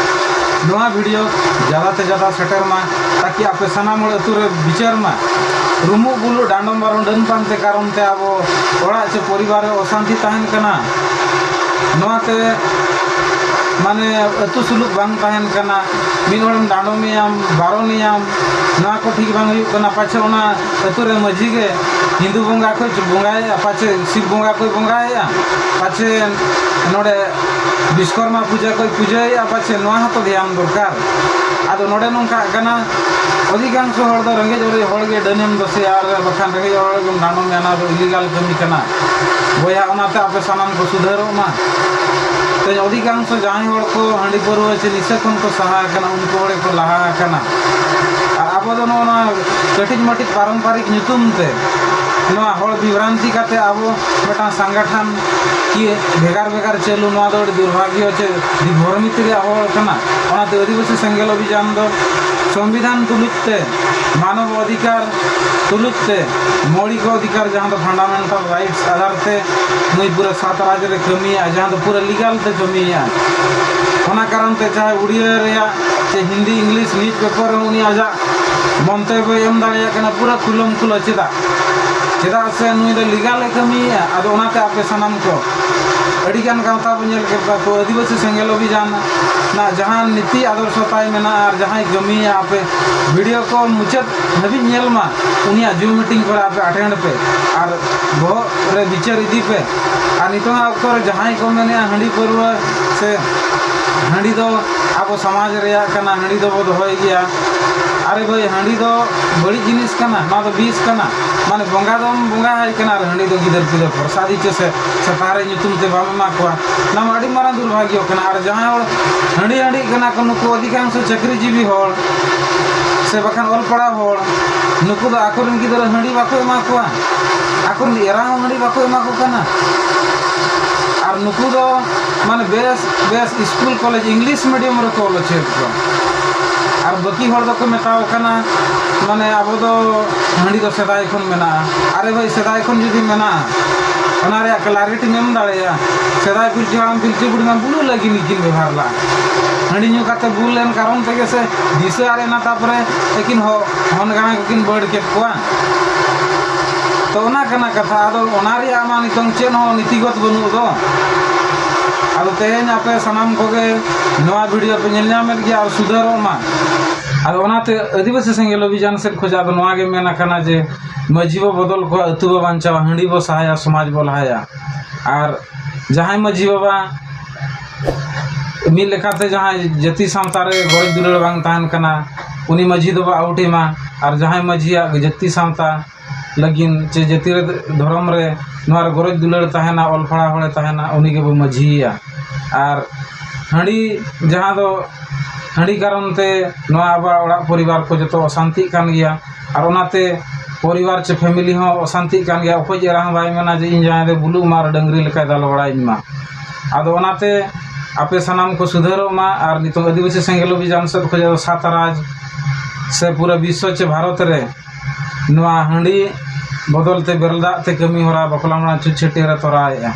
ᱱᱚᱣᱟ ᱵᱷᱤᱰᱤᱭᱳ ᱡᱟᱫᱟ ᱛᱮ ᱡᱟᱫᱟ ᱥᱮᱴᱮᱨ ᱢᱟ, ᱛᱟᱠᱤ ᱟᱯᱮ ᱥᱟᱱᱟᱢ ᱦᱚᱲ ᱟᱹᱛᱩ ᱨᱮ ᱵᱤᱪᱟᱹᱨ ᱢᱟ᱾ ᱨᱩᱢᱩᱜ ᱵᱩᱞᱩᱜ, ᱰᱟᱸᱰᱚᱢ ᱵᱟᱨᱚᱱ, ᱰᱟᱹᱱ ᱯᱟᱱᱛᱮ ᱠᱟᱨᱚᱱ ᱛᱮ ᱟᱵᱚ ᱚᱲᱟᱜ ᱪᱮ ᱯᱚᱨᱤᱵᱟᱨ ᱨᱮ ᱚᱥᱟᱱᱛᱤ ᱛᱟᱦᱮᱱ ᱠᱟᱱᱟ᱾ ᱱᱚᱣᱟᱛᱮ ᱢᱟᱱᱮ ᱟᱹᱛᱩ ᱥᱩᱞᱩᱠ ᱵᱟᱝ ᱛᱟᱦᱮᱱ ᱠᱟᱱᱟ᱾ ᱢᱤᱫ ᱦᱚᱲᱮᱢ ᱰᱟᱸᱰᱚᱢᱮᱭᱟᱢ, ᱵᱟᱨᱚᱱᱮᱭᱟᱢ, ᱱᱚᱣᱟ ᱠᱚ ᱴᱷᱤᱠ ᱵᱟᱝ ᱦᱩᱭᱩᱜ ᱠᱟᱱᱟ᱾ ᱯᱟᱪᱷᱮ ᱚᱱᱟ ᱟᱹᱛᱩ ᱨᱮ ᱢᱟᱹᱡᱷᱤ ᱜᱮ ᱦᱤᱱᱫᱩ ᱵᱚᱸᱜᱟ ᱠᱚ ᱵᱚᱸᱜᱟᱭᱮᱫᱼᱟ, ᱯᱟᱪᱷᱮ ᱥᱤᱵ ᱵᱚᱸᱜᱟ ᱠᱚ ᱵᱚᱸᱜᱟᱭᱮᱫᱼᱟ, ᱯᱟᱪᱷᱮ ᱱᱚᱰᱮ ᱵᱤᱥᱠᱚᱨᱢᱟ ᱯᱩᱡᱟᱹ ᱠᱚ ᱯᱩᱡᱟᱹᱭᱮᱫᱼᱟ, ᱯᱟᱪᱷᱮ ᱱᱚᱣᱟ ᱦᱚᱸᱛᱚ ᱫᱷᱮᱭᱟᱱ ᱫᱚᱨᱠᱟᱨ᱾ ᱟᱫᱚ ᱱᱚᱰᱮ ᱱᱚᱝᱠᱟᱜ ᱠᱟᱱᱟ, ᱚᱫᱷᱤᱠᱟᱝᱥᱚ ᱦᱚᱲ ᱫᱚ ᱨᱮᱸᱜᱮᱡ ᱚᱨᱮᱡ ᱦᱚᱲ ᱜᱮ ᱰᱟᱹᱱᱮᱢ ᱫᱚᱥᱮᱭᱟ, ᱟᱨ ᱵᱟᱠᱷᱟᱱ ᱨᱮᱸᱜᱮᱡ ᱚᱨᱮᱡ ᱜᱮᱢ ᱰᱟᱸᱰᱚᱢ ᱮᱱᱟ, ᱫᱚ ᱤᱞᱤᱜᱟᱞ ᱠᱟᱹᱢᱤ ᱠᱟᱱᱟ᱾ ᱵᱚᱭᱦᱟ, ᱚᱱᱟᱛᱮ ᱟᱯᱮ ᱥᱟᱱᱟᱢ ᱠᱚ ᱥᱩᱫᱷᱟᱹᱨᱚᱜ ᱢᱟ᱾ ᱛᱮᱦᱮᱧ ᱚᱫᱷᱤᱠᱟᱝᱥᱚ ᱡᱟᱦᱟᱸᱭ ᱦᱚᱲ ᱠᱚ ᱦᱟᱺᱰᱤ ᱯᱟᱹᱨᱣᱟᱹ ᱪᱮ ᱱᱤᱥᱟᱹ ᱠᱷᱚᱱ ᱠᱚ ᱥᱟᱦᱟ ᱟᱠᱟᱱᱟ, ᱩᱱᱠᱩ ᱦᱚᱲ ᱜᱮᱠᱚ ᱞᱟᱦᱟ ᱟᱠᱟᱱᱟ᱾ ᱟᱨ ᱟᱵᱚ ᱫᱚ ᱱᱚᱜᱼᱚ ᱱᱚᱣᱟ ᱠᱟᱹᱴᱤᱡ ᱢᱟᱹᱴᱤᱡ ᱯᱟᱨᱚᱢᱯᱟᱨᱤᱠ ᱧᱩᱛᱩᱢ ᱛᱮ ᱱᱚᱣᱟ ᱦᱚᱲ ᱵᱤᱵᱷᱨᱟᱱᱛᱤ ᱠᱟᱛᱮ ᱟᱵᱚ ᱢᱤᱫᱴᱟᱝ ᱥᱚᱝᱜᱚᱴᱷᱚᱱ ᱠᱤ ᱵᱷᱮᱜᱟᱨ ᱵᱷᱮᱜᱟᱨ ᱪᱟᱹᱞᱩ, ᱱᱚᱣᱟ ᱫᱚ ᱟᱹᱰᱤ ᱫᱩᱨᱵᱷᱟᱜᱽᱭᱚ ᱪᱮ ᱫᱩᱨᱵᱷᱨᱟᱱᱛᱤ ᱨᱮᱭᱟᱜ ᱦᱚᱲ ᱠᱟᱱᱟ᱾ ᱚᱱᱟᱛᱮ ᱟᱹᱫᱤᱵᱟᱹᱥᱤ ᱥᱮᱸᱜᱮᱞ ᱚᱵᱷᱤᱡᱟᱱ ᱫᱚ ᱥᱚᱝᱵᱤᱫᱷᱟᱱ ᱛᱩᱞᱩᱡ ᱛᱮ, ᱢᱟᱱᱚᱵ ᱚᱫᱷᱤᱠᱟᱨ ᱛᱩᱞᱩᱡ ᱛᱮ, ᱢᱳᱣᱞᱤᱠ ᱚᱫᱷᱤᱠᱟᱨ ᱡᱟᱦᱟᱸ ᱫᱚ ᱯᱷᱟᱱᱰᱟᱢᱮᱱᱴᱟᱞ ᱨᱟᱭᱤᱴᱥ ᱟᱫᱷᱟᱨ ᱛᱮ ᱱᱩᱭ ᱯᱩᱨᱟᱹ ᱥᱟᱛ ᱨᱟᱡᱽ ᱨᱮ ᱠᱟᱹᱢᱤᱭᱮᱫᱼᱟ, ᱡᱟᱦᱟᱸ ᱫᱚ ᱯᱩᱨᱟᱹ ᱞᱤᱜᱟᱞ ᱛᱮ ᱠᱟᱹᱢᱤᱭᱮᱫᱼᱟ᱾ ᱚᱱᱟ ᱠᱟᱨᱚᱱ ᱛᱮ ᱪᱟᱦᱮ ᱩᱲᱤᱭᱟ ᱨᱮᱭᱟᱜ ᱪᱮ ᱦᱤᱱᱫᱤ, ᱤᱝᱞᱤᱥ ᱱᱤᱭᱩᱡᱽ ᱯᱮᱯᱟᱨ ᱨᱮᱦᱚᱸ ᱩᱱᱤ ᱟᱡᱟᱜ ᱢᱚᱱᱛᱚᱵᱵᱚᱭ ᱮᱢ ᱫᱟᱲᱮᱭᱟᱜ ᱠᱟᱱᱟ ᱯᱩᱨᱟᱹ ᱠᱷᱩᱞᱚᱢ ᱠᱷᱩᱞᱟᱹ᱾ ᱪᱮᱫᱟᱜ? ᱪᱮᱫᱟᱜ ᱥᱮ ᱱᱩᱭ ᱫᱚ ᱞᱤᱜᱟᱞ ᱮ ᱠᱟᱹᱢᱤᱭᱮᱫᱼᱟ᱾ ᱟᱫᱚ ᱚᱱᱟᱛᱮ ᱟᱯᱮ ᱥᱟᱱᱟᱢ ᱠᱚ ᱟᱹᱰᱤᱜᱟᱱ ᱜᱟᱶᱛᱟ ᱵᱚ ᱧᱮᱞ ᱠᱮᱫ ᱠᱚᱣᱟ ᱠᱚ, ᱟᱹᱫᱤᱵᱟᱹᱥᱤ ᱥᱮᱸᱜᱮᱞ ᱚᱵᱷᱤᱡᱟᱱ ᱨᱮᱱᱟᱜ ᱡᱟᱦᱟᱸ ᱱᱤᱛᱤ ᱟᱫᱚᱨᱥᱚ ᱛᱟᱭ ᱢᱮᱱᱟᱜᱼᱟ ᱟᱨ ᱡᱟᱦᱟᱸᱭ ᱠᱟᱹᱢᱤᱭᱟ, ᱟᱯᱮ ᱵᱷᱤᱰᱤᱭᱳ ᱠᱚ ᱢᱩᱪᱟᱹᱫ ᱫᱷᱟᱹᱵᱤᱡ ᱧᱮᱞ ᱢᱟ, ᱩᱱᱤᱭᱟᱜ ᱡᱩᱢ ᱢᱤᱴᱤᱝ ᱠᱚᱨᱮ ᱟᱯᱮ ᱟᱴᱮᱱᱰ ᱯᱮ ᱟᱨ ᱵᱚᱦᱚᱜ ᱨᱮ ᱵᱤᱪᱟᱹᱨ ᱤᱫᱤ ᱯᱮ᱾ ᱟᱨ ᱱᱤᱛᱚᱝᱟᱜ ᱚᱠᱛᱚ ᱨᱮ ᱡᱟᱦᱟᱸᱭ ᱠᱚ ᱢᱮᱱᱮᱫᱼᱟ ᱦᱟᱺᱰᱤ ᱯᱟᱹᱨᱣᱟᱹ ᱥᱮ ᱦᱟᱺᱰᱤ ᱫᱚ ᱟᱵᱚ ᱥᱚᱢᱟᱡᱽ ᱨᱮᱭᱟᱜ ᱠᱟᱱᱟ, ᱦᱟᱺᱰᱤ ᱫᱚᱵᱚ ᱫᱚᱦᱚᱭ ᱜᱮᱭᱟ, ᱟᱨᱮ ᱵᱷᱟᱹᱭ, ᱦᱟᱺᱰᱤ ᱫᱚ ᱵᱟᱹᱲᱤᱡ ᱡᱤᱱᱤᱥ ᱠᱟᱱᱟ, ᱱᱚᱣᱟ ᱫᱚ ᱵᱤᱥ ᱠᱟᱱᱟ᱾ ᱢᱟᱱᱮ ᱵᱚᱸᱜᱟ ᱫᱚᱢ ᱵᱚᱸᱜᱟ ᱟᱭ ᱠᱟᱱᱟ ᱟᱨ ᱦᱟᱺᱰᱤ ᱫᱚ ᱜᱤᱫᱟᱹᱨ ᱯᱤᱫᱟᱹᱨ ᱯᱨᱚᱥᱟᱫᱤ ᱪᱮ ᱥᱮ ᱥᱮᱛᱟ ᱨᱮ ᱧᱩᱛᱩᱢ ᱛᱮ ᱵᱟᱢ ᱮᱢᱟ ᱠᱚᱣᱟ, ᱱᱚᱣᱟ ᱢᱟ ᱟᱹᱰᱤ ᱢᱟᱨᱟᱝ ᱫᱩᱨᱵᱷᱟᱜᱽᱭᱚ ᱠᱟᱱᱟ᱾ ᱟᱨ ᱡᱟᱦᱟᱸᱭ ᱦᱚᱲ ᱦᱟᱺᱰᱤ ᱦᱟᱺᱰᱤᱜ ᱠᱟᱱᱟ ᱠᱚ, ᱱᱩᱠᱩ ᱚᱫᱷᱤᱠᱟᱝᱥᱚ ᱪᱟᱹᱠᱨᱤᱡᱤᱵᱤ ᱦᱚᱲ ᱥᱮ ᱵᱟᱠᱷᱟᱱ ᱚᱞ ᱯᱟᱲᱦᱟᱣ ᱦᱚᱲ, ᱱᱩᱠᱩ ᱫᱚ ᱟᱠᱚᱨᱮᱱ ᱜᱤᱫᱽᱨᱟᱹ ᱦᱟᱺᱰᱤ ᱵᱟᱠᱚ ᱮᱢᱟ ᱠᱚᱣᱟ, ᱟᱠᱚᱨᱮᱱ ᱮᱨᱟ ᱦᱚᱸ ᱦᱟᱺᱰᱤ ᱵᱟᱠᱚ ᱮᱢᱟ ᱠᱚ ᱠᱟᱱᱟ᱾ ᱟᱨ ᱱᱩᱠᱩ ᱫᱚ ᱢᱟᱱᱮ ᱵᱮᱥ ᱵᱮᱥ ᱥᱠᱩᱞ ᱠᱚᱞᱮᱡᱽ ᱤᱝᱞᱤᱥ ᱢᱤᱰᱤᱭᱟᱢ ᱨᱮᱠᱚ ᱚᱞ ᱦᱚᱪᱚᱭᱮᱫ ᱠᱚᱣᱟ᱾ ᱟᱨ ᱵᱟᱹᱠᱤ ᱦᱚᱲ ᱫᱚᱠᱚ ᱢᱮᱛᱟᱣ ᱠᱟᱱᱟ, ᱢᱟᱱᱮ ᱟᱵᱚ ᱫᱚ ᱦᱟᱺᱰᱤ ᱫᱚ ᱥᱮᱫᱟᱭ ᱠᱷᱚᱱ ᱢᱮᱱᱟᱜᱼᱟ᱾ ᱟᱨᱮ ᱵᱷᱟᱹᱭ, ᱥᱮᱫᱟᱭ ᱠᱷᱚᱱ ᱡᱩᱫᱤ ᱢᱮᱱᱟᱜᱼᱟ, ᱚᱱᱟ ᱨᱮᱭᱟᱜ ᱠᱞᱟᱨᱤᱴᱤᱢ ᱮᱢ ᱫᱟᱲᱮᱭᱟᱜᱼᱟ? ᱥᱮᱫᱟᱭ ᱯᱤᱞᱪᱩ ᱦᱟᱲᱟᱢ ᱯᱤᱞᱪᱩ ᱵᱩᱲᱦᱤ ᱢᱟ ᱵᱩᱞᱩᱜ ᱞᱟᱹᱜᱤᱫ ᱜᱮᱠᱤᱱ ᱵᱮᱵᱚᱦᱟᱨ ᱞᱟᱜᱼᱟ᱾ ᱦᱟᱺᱰᱤ ᱧᱩ ᱠᱟᱛᱮ ᱵᱩᱞ ᱞᱮᱱ ᱠᱟᱨᱚᱱ ᱛᱮᱜᱮ ᱥᱮ ᱫᱤᱥᱟᱹ ᱟᱫ ᱮᱱᱟ, ᱛᱟᱯᱚᱨᱮ ᱟᱹᱠᱤᱱ ᱦᱚ-, ᱦᱚᱱ ᱜᱟᱬᱟ ᱠᱚᱠᱤᱱ ᱵᱟᱹᱲ ᱠᱮᱫ ᱠᱚᱣᱟ᱾ ᱛᱚ ᱚᱱᱟ ᱠᱟᱱᱟ ᱠᱟᱛᱷᱟ᱾ ᱟᱫᱚ ᱚᱱᱟ ᱨᱮᱭᱟᱜ ᱢᱟ ᱱᱤᱛᱚᱝ ᱪᱮᱫ ᱦᱚᱸ ᱱᱤᱛᱤᱜᱚᱛ ᱵᱟᱹᱱᱩᱜ ᱫᱚ᱾ ᱟᱫᱚ ᱛᱮᱦᱮᱧ ᱟᱯᱮ ᱥᱟᱱᱟᱢ ᱠᱚᱜᱮ ᱱᱚᱣᱟ ᱵᱷᱤᱰᱤᱭᱳ ᱯᱮ ᱧᱮᱞ ᱧᱟᱢᱮᱫ ᱜᱮᱭᱟ ᱟᱨ ᱥᱩᱫᱷᱟᱹᱨᱚᱜ ᱢᱟ᱾ ᱟᱫᱚ ᱚᱱᱟᱛᱮ ᱟᱹᱫᱤᱵᱟᱹᱥᱤ ᱥᱮᱸᱜᱮᱞ ᱚᱵᱷᱤᱡᱟᱱ ᱥᱮᱫ ᱠᱷᱚᱱᱟᱜ ᱫᱚ ᱱᱚᱣᱟ ᱜᱮ ᱢᱮᱱ ᱟᱠᱟᱱᱟ ᱡᱮ ᱢᱟᱹᱡᱷᱤ ᱵᱚ ᱵᱚᱫᱚᱞ ᱠᱚᱣᱟ, ᱟᱹᱛᱩ ᱵᱚ ᱵᱟᱧᱪᱟᱣᱟ, ᱦᱟᱺᱰᱤ ᱵᱚ ᱥᱟᱦᱟᱭᱟ, ᱥᱚᱢᱟᱡᱽ ᱵᱚ ᱞᱟᱦᱟᱭᱟ᱾ ᱟᱨ ᱡᱟᱦᱟᱸᱭ ᱢᱟᱹᱡᱷᱤ ᱵᱟᱵᱟ ᱢᱤᱫ ᱞᱮᱠᱟᱛᱮ ᱡᱟᱦᱟᱸᱭ ᱡᱟᱹᱛᱤ ᱥᱟᱶᱛᱟ ᱨᱮ ᱜᱚᱨᱚᱡᱽ ᱫᱩᱞᱟᱹᱲ ᱵᱟᱝ ᱛᱟᱦᱮᱱ ᱠᱟᱱᱟ, ᱩᱱᱤ ᱢᱟᱹᱡᱷᱤ ᱫᱚᱵᱚ out ᱮᱢᱟ᱾ ᱟᱨ ᱡᱟᱦᱟᱸᱭ ᱢᱟᱹᱡᱷᱤᱭᱟᱜ ᱡᱟᱹᱛᱤ ᱥᱟᱶᱛᱟ ᱞᱟᱹᱜᱤᱫ ᱪᱮ ᱡᱟᱹᱛᱤ ᱨᱮ, ᱫᱷᱚᱨᱚᱢ ᱨᱮ, ᱱᱚᱣᱟ ᱨᱮ ᱜᱚᱨᱚᱡᱽ ᱫᱩᱞᱟᱹᱲ ᱛᱟᱦᱮᱱᱟ, ᱚᱞ ᱯᱟᱲᱦᱟᱣ ᱦᱚᱲᱮ ᱛᱟᱦᱮᱱᱟ, ᱩᱱᱤ ᱜᱮᱵᱚ ᱢᱟᱹᱡᱷᱤᱭᱮᱭᱟ᱾ ᱟᱨ ᱦᱟᱺᱰᱤ, ᱡᱟᱦᱟᱸ ᱫᱚ ᱦᱟᱺᱰᱤ ᱠᱟᱨᱚᱱ ᱛᱮ ᱱᱚᱣᱟ ᱟᱵᱚᱣᱟᱜ ᱚᱲᱟᱜ ᱯᱚᱨᱤᱵᱟᱨ ᱠᱚ ᱡᱚᱛᱚ ᱚᱥᱟᱱᱛᱤᱜ ᱠᱟᱱ ᱜᱮᱭᱟ᱾ ᱟᱨ ᱚᱱᱟᱛᱮ ᱯᱚᱨᱤᱵᱟᱨ ᱪᱮ family ᱦᱚᱸ ᱚᱥᱟᱱᱛᱤᱜ ᱠᱟᱱ ᱜᱮᱭᱟ᱾ ᱚᱠᱚᱭ ᱮᱨᱟ ᱦᱚᱸ ᱵᱟᱭ ᱢᱮᱱᱟ ᱡᱮ ᱤᱧ ᱡᱟᱶᱟᱭ ᱫᱚ ᱵᱩᱞᱩᱜ ᱢᱟ ᱟᱨ ᱰᱟᱹᱝᱨᱤ ᱞᱮᱠᱟᱭ ᱫᱟᱞ ᱵᱟᱲᱟᱭᱤᱧ ᱢᱟ᱾ ᱟᱫᱚ ᱚᱱᱟᱛᱮ ᱟᱯᱮ ᱥᱟᱱᱟᱢ ᱠᱚ ᱥᱩᱫᱷᱟᱹᱨᱚᱜ ᱢᱟ᱾ ᱟᱨ ᱱᱤᱛᱚᱝ ᱟᱹᱫᱤᱵᱟᱹᱥᱤ ᱥᱮᱸᱜᱮᱞ ᱚᱵᱷᱤᱡᱟᱱ ᱥᱮᱫ ᱠᱷᱚᱱ ᱫᱚ ᱥᱟᱛ ᱨᱟᱡᱽ ᱥᱮ ᱯᱩᱨᱟᱹ ᱵᱤᱥᱥᱚ ᱪᱮ ᱵᱷᱟᱨᱚᱛ ᱨᱮ ᱱᱚᱣᱟ ᱦᱟᱺᱰᱤ ᱵᱚᱫᱚᱞ ᱛᱮ ᱵᱮᱨᱮᱞ ᱫᱟᱜ ᱛᱮ ᱠᱟᱹᱢᱤ ᱦᱚᱨᱟ ᱵᱟᱯᱞᱟ ᱢᱟᱲᱟᱝ ᱪᱷᱩᱛ ᱪᱷᱟᱹᱴᱭᱟᱹᱨ ᱮ ᱛᱚᱨᱟᱣᱮᱫᱼᱟ᱾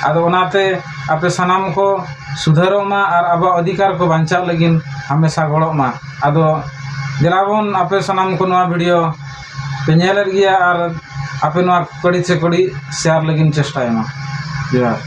ᱟᱫᱚ ᱚᱱᱟᱛᱮ ᱟᱯᱮ ᱥᱟᱱᱟᱢ ᱠᱚ ᱥᱩᱫᱷᱟᱹᱨᱚᱜ ᱢᱟ ᱟᱨ ᱟᱵᱚᱣᱟᱜ ᱚᱫᱷᱤᱠᱟᱨ ᱠᱚ ᱵᱟᱧᱪᱟᱜ ᱞᱟᱹᱜᱤᱫ ᱦᱟᱢᱮᱥᱟ ᱜᱚᱲᱚᱜ ᱢᱟ᱾ ᱟᱫᱚ ᱫᱮᱞᱟ ᱵᱚᱱ ᱟᱯᱮ ᱥᱟᱱᱟᱢ ᱠᱚ ᱱᱚᱣᱟ video ᱯᱮ ᱧᱮᱞᱮᱫ ᱜᱮᱭᱟ ᱟᱨ ᱟᱯᱮ ᱱᱚᱣᱟ ᱠᱟᱹᱲᱤ ᱥᱮ ᱠᱟᱹᱲᱤ share ᱞᱟᱹᱜᱤᱫ ᱪᱮᱥᱴᱟᱭ ᱢᱟ᱾ ᱡᱚᱦᱟᱨ᱾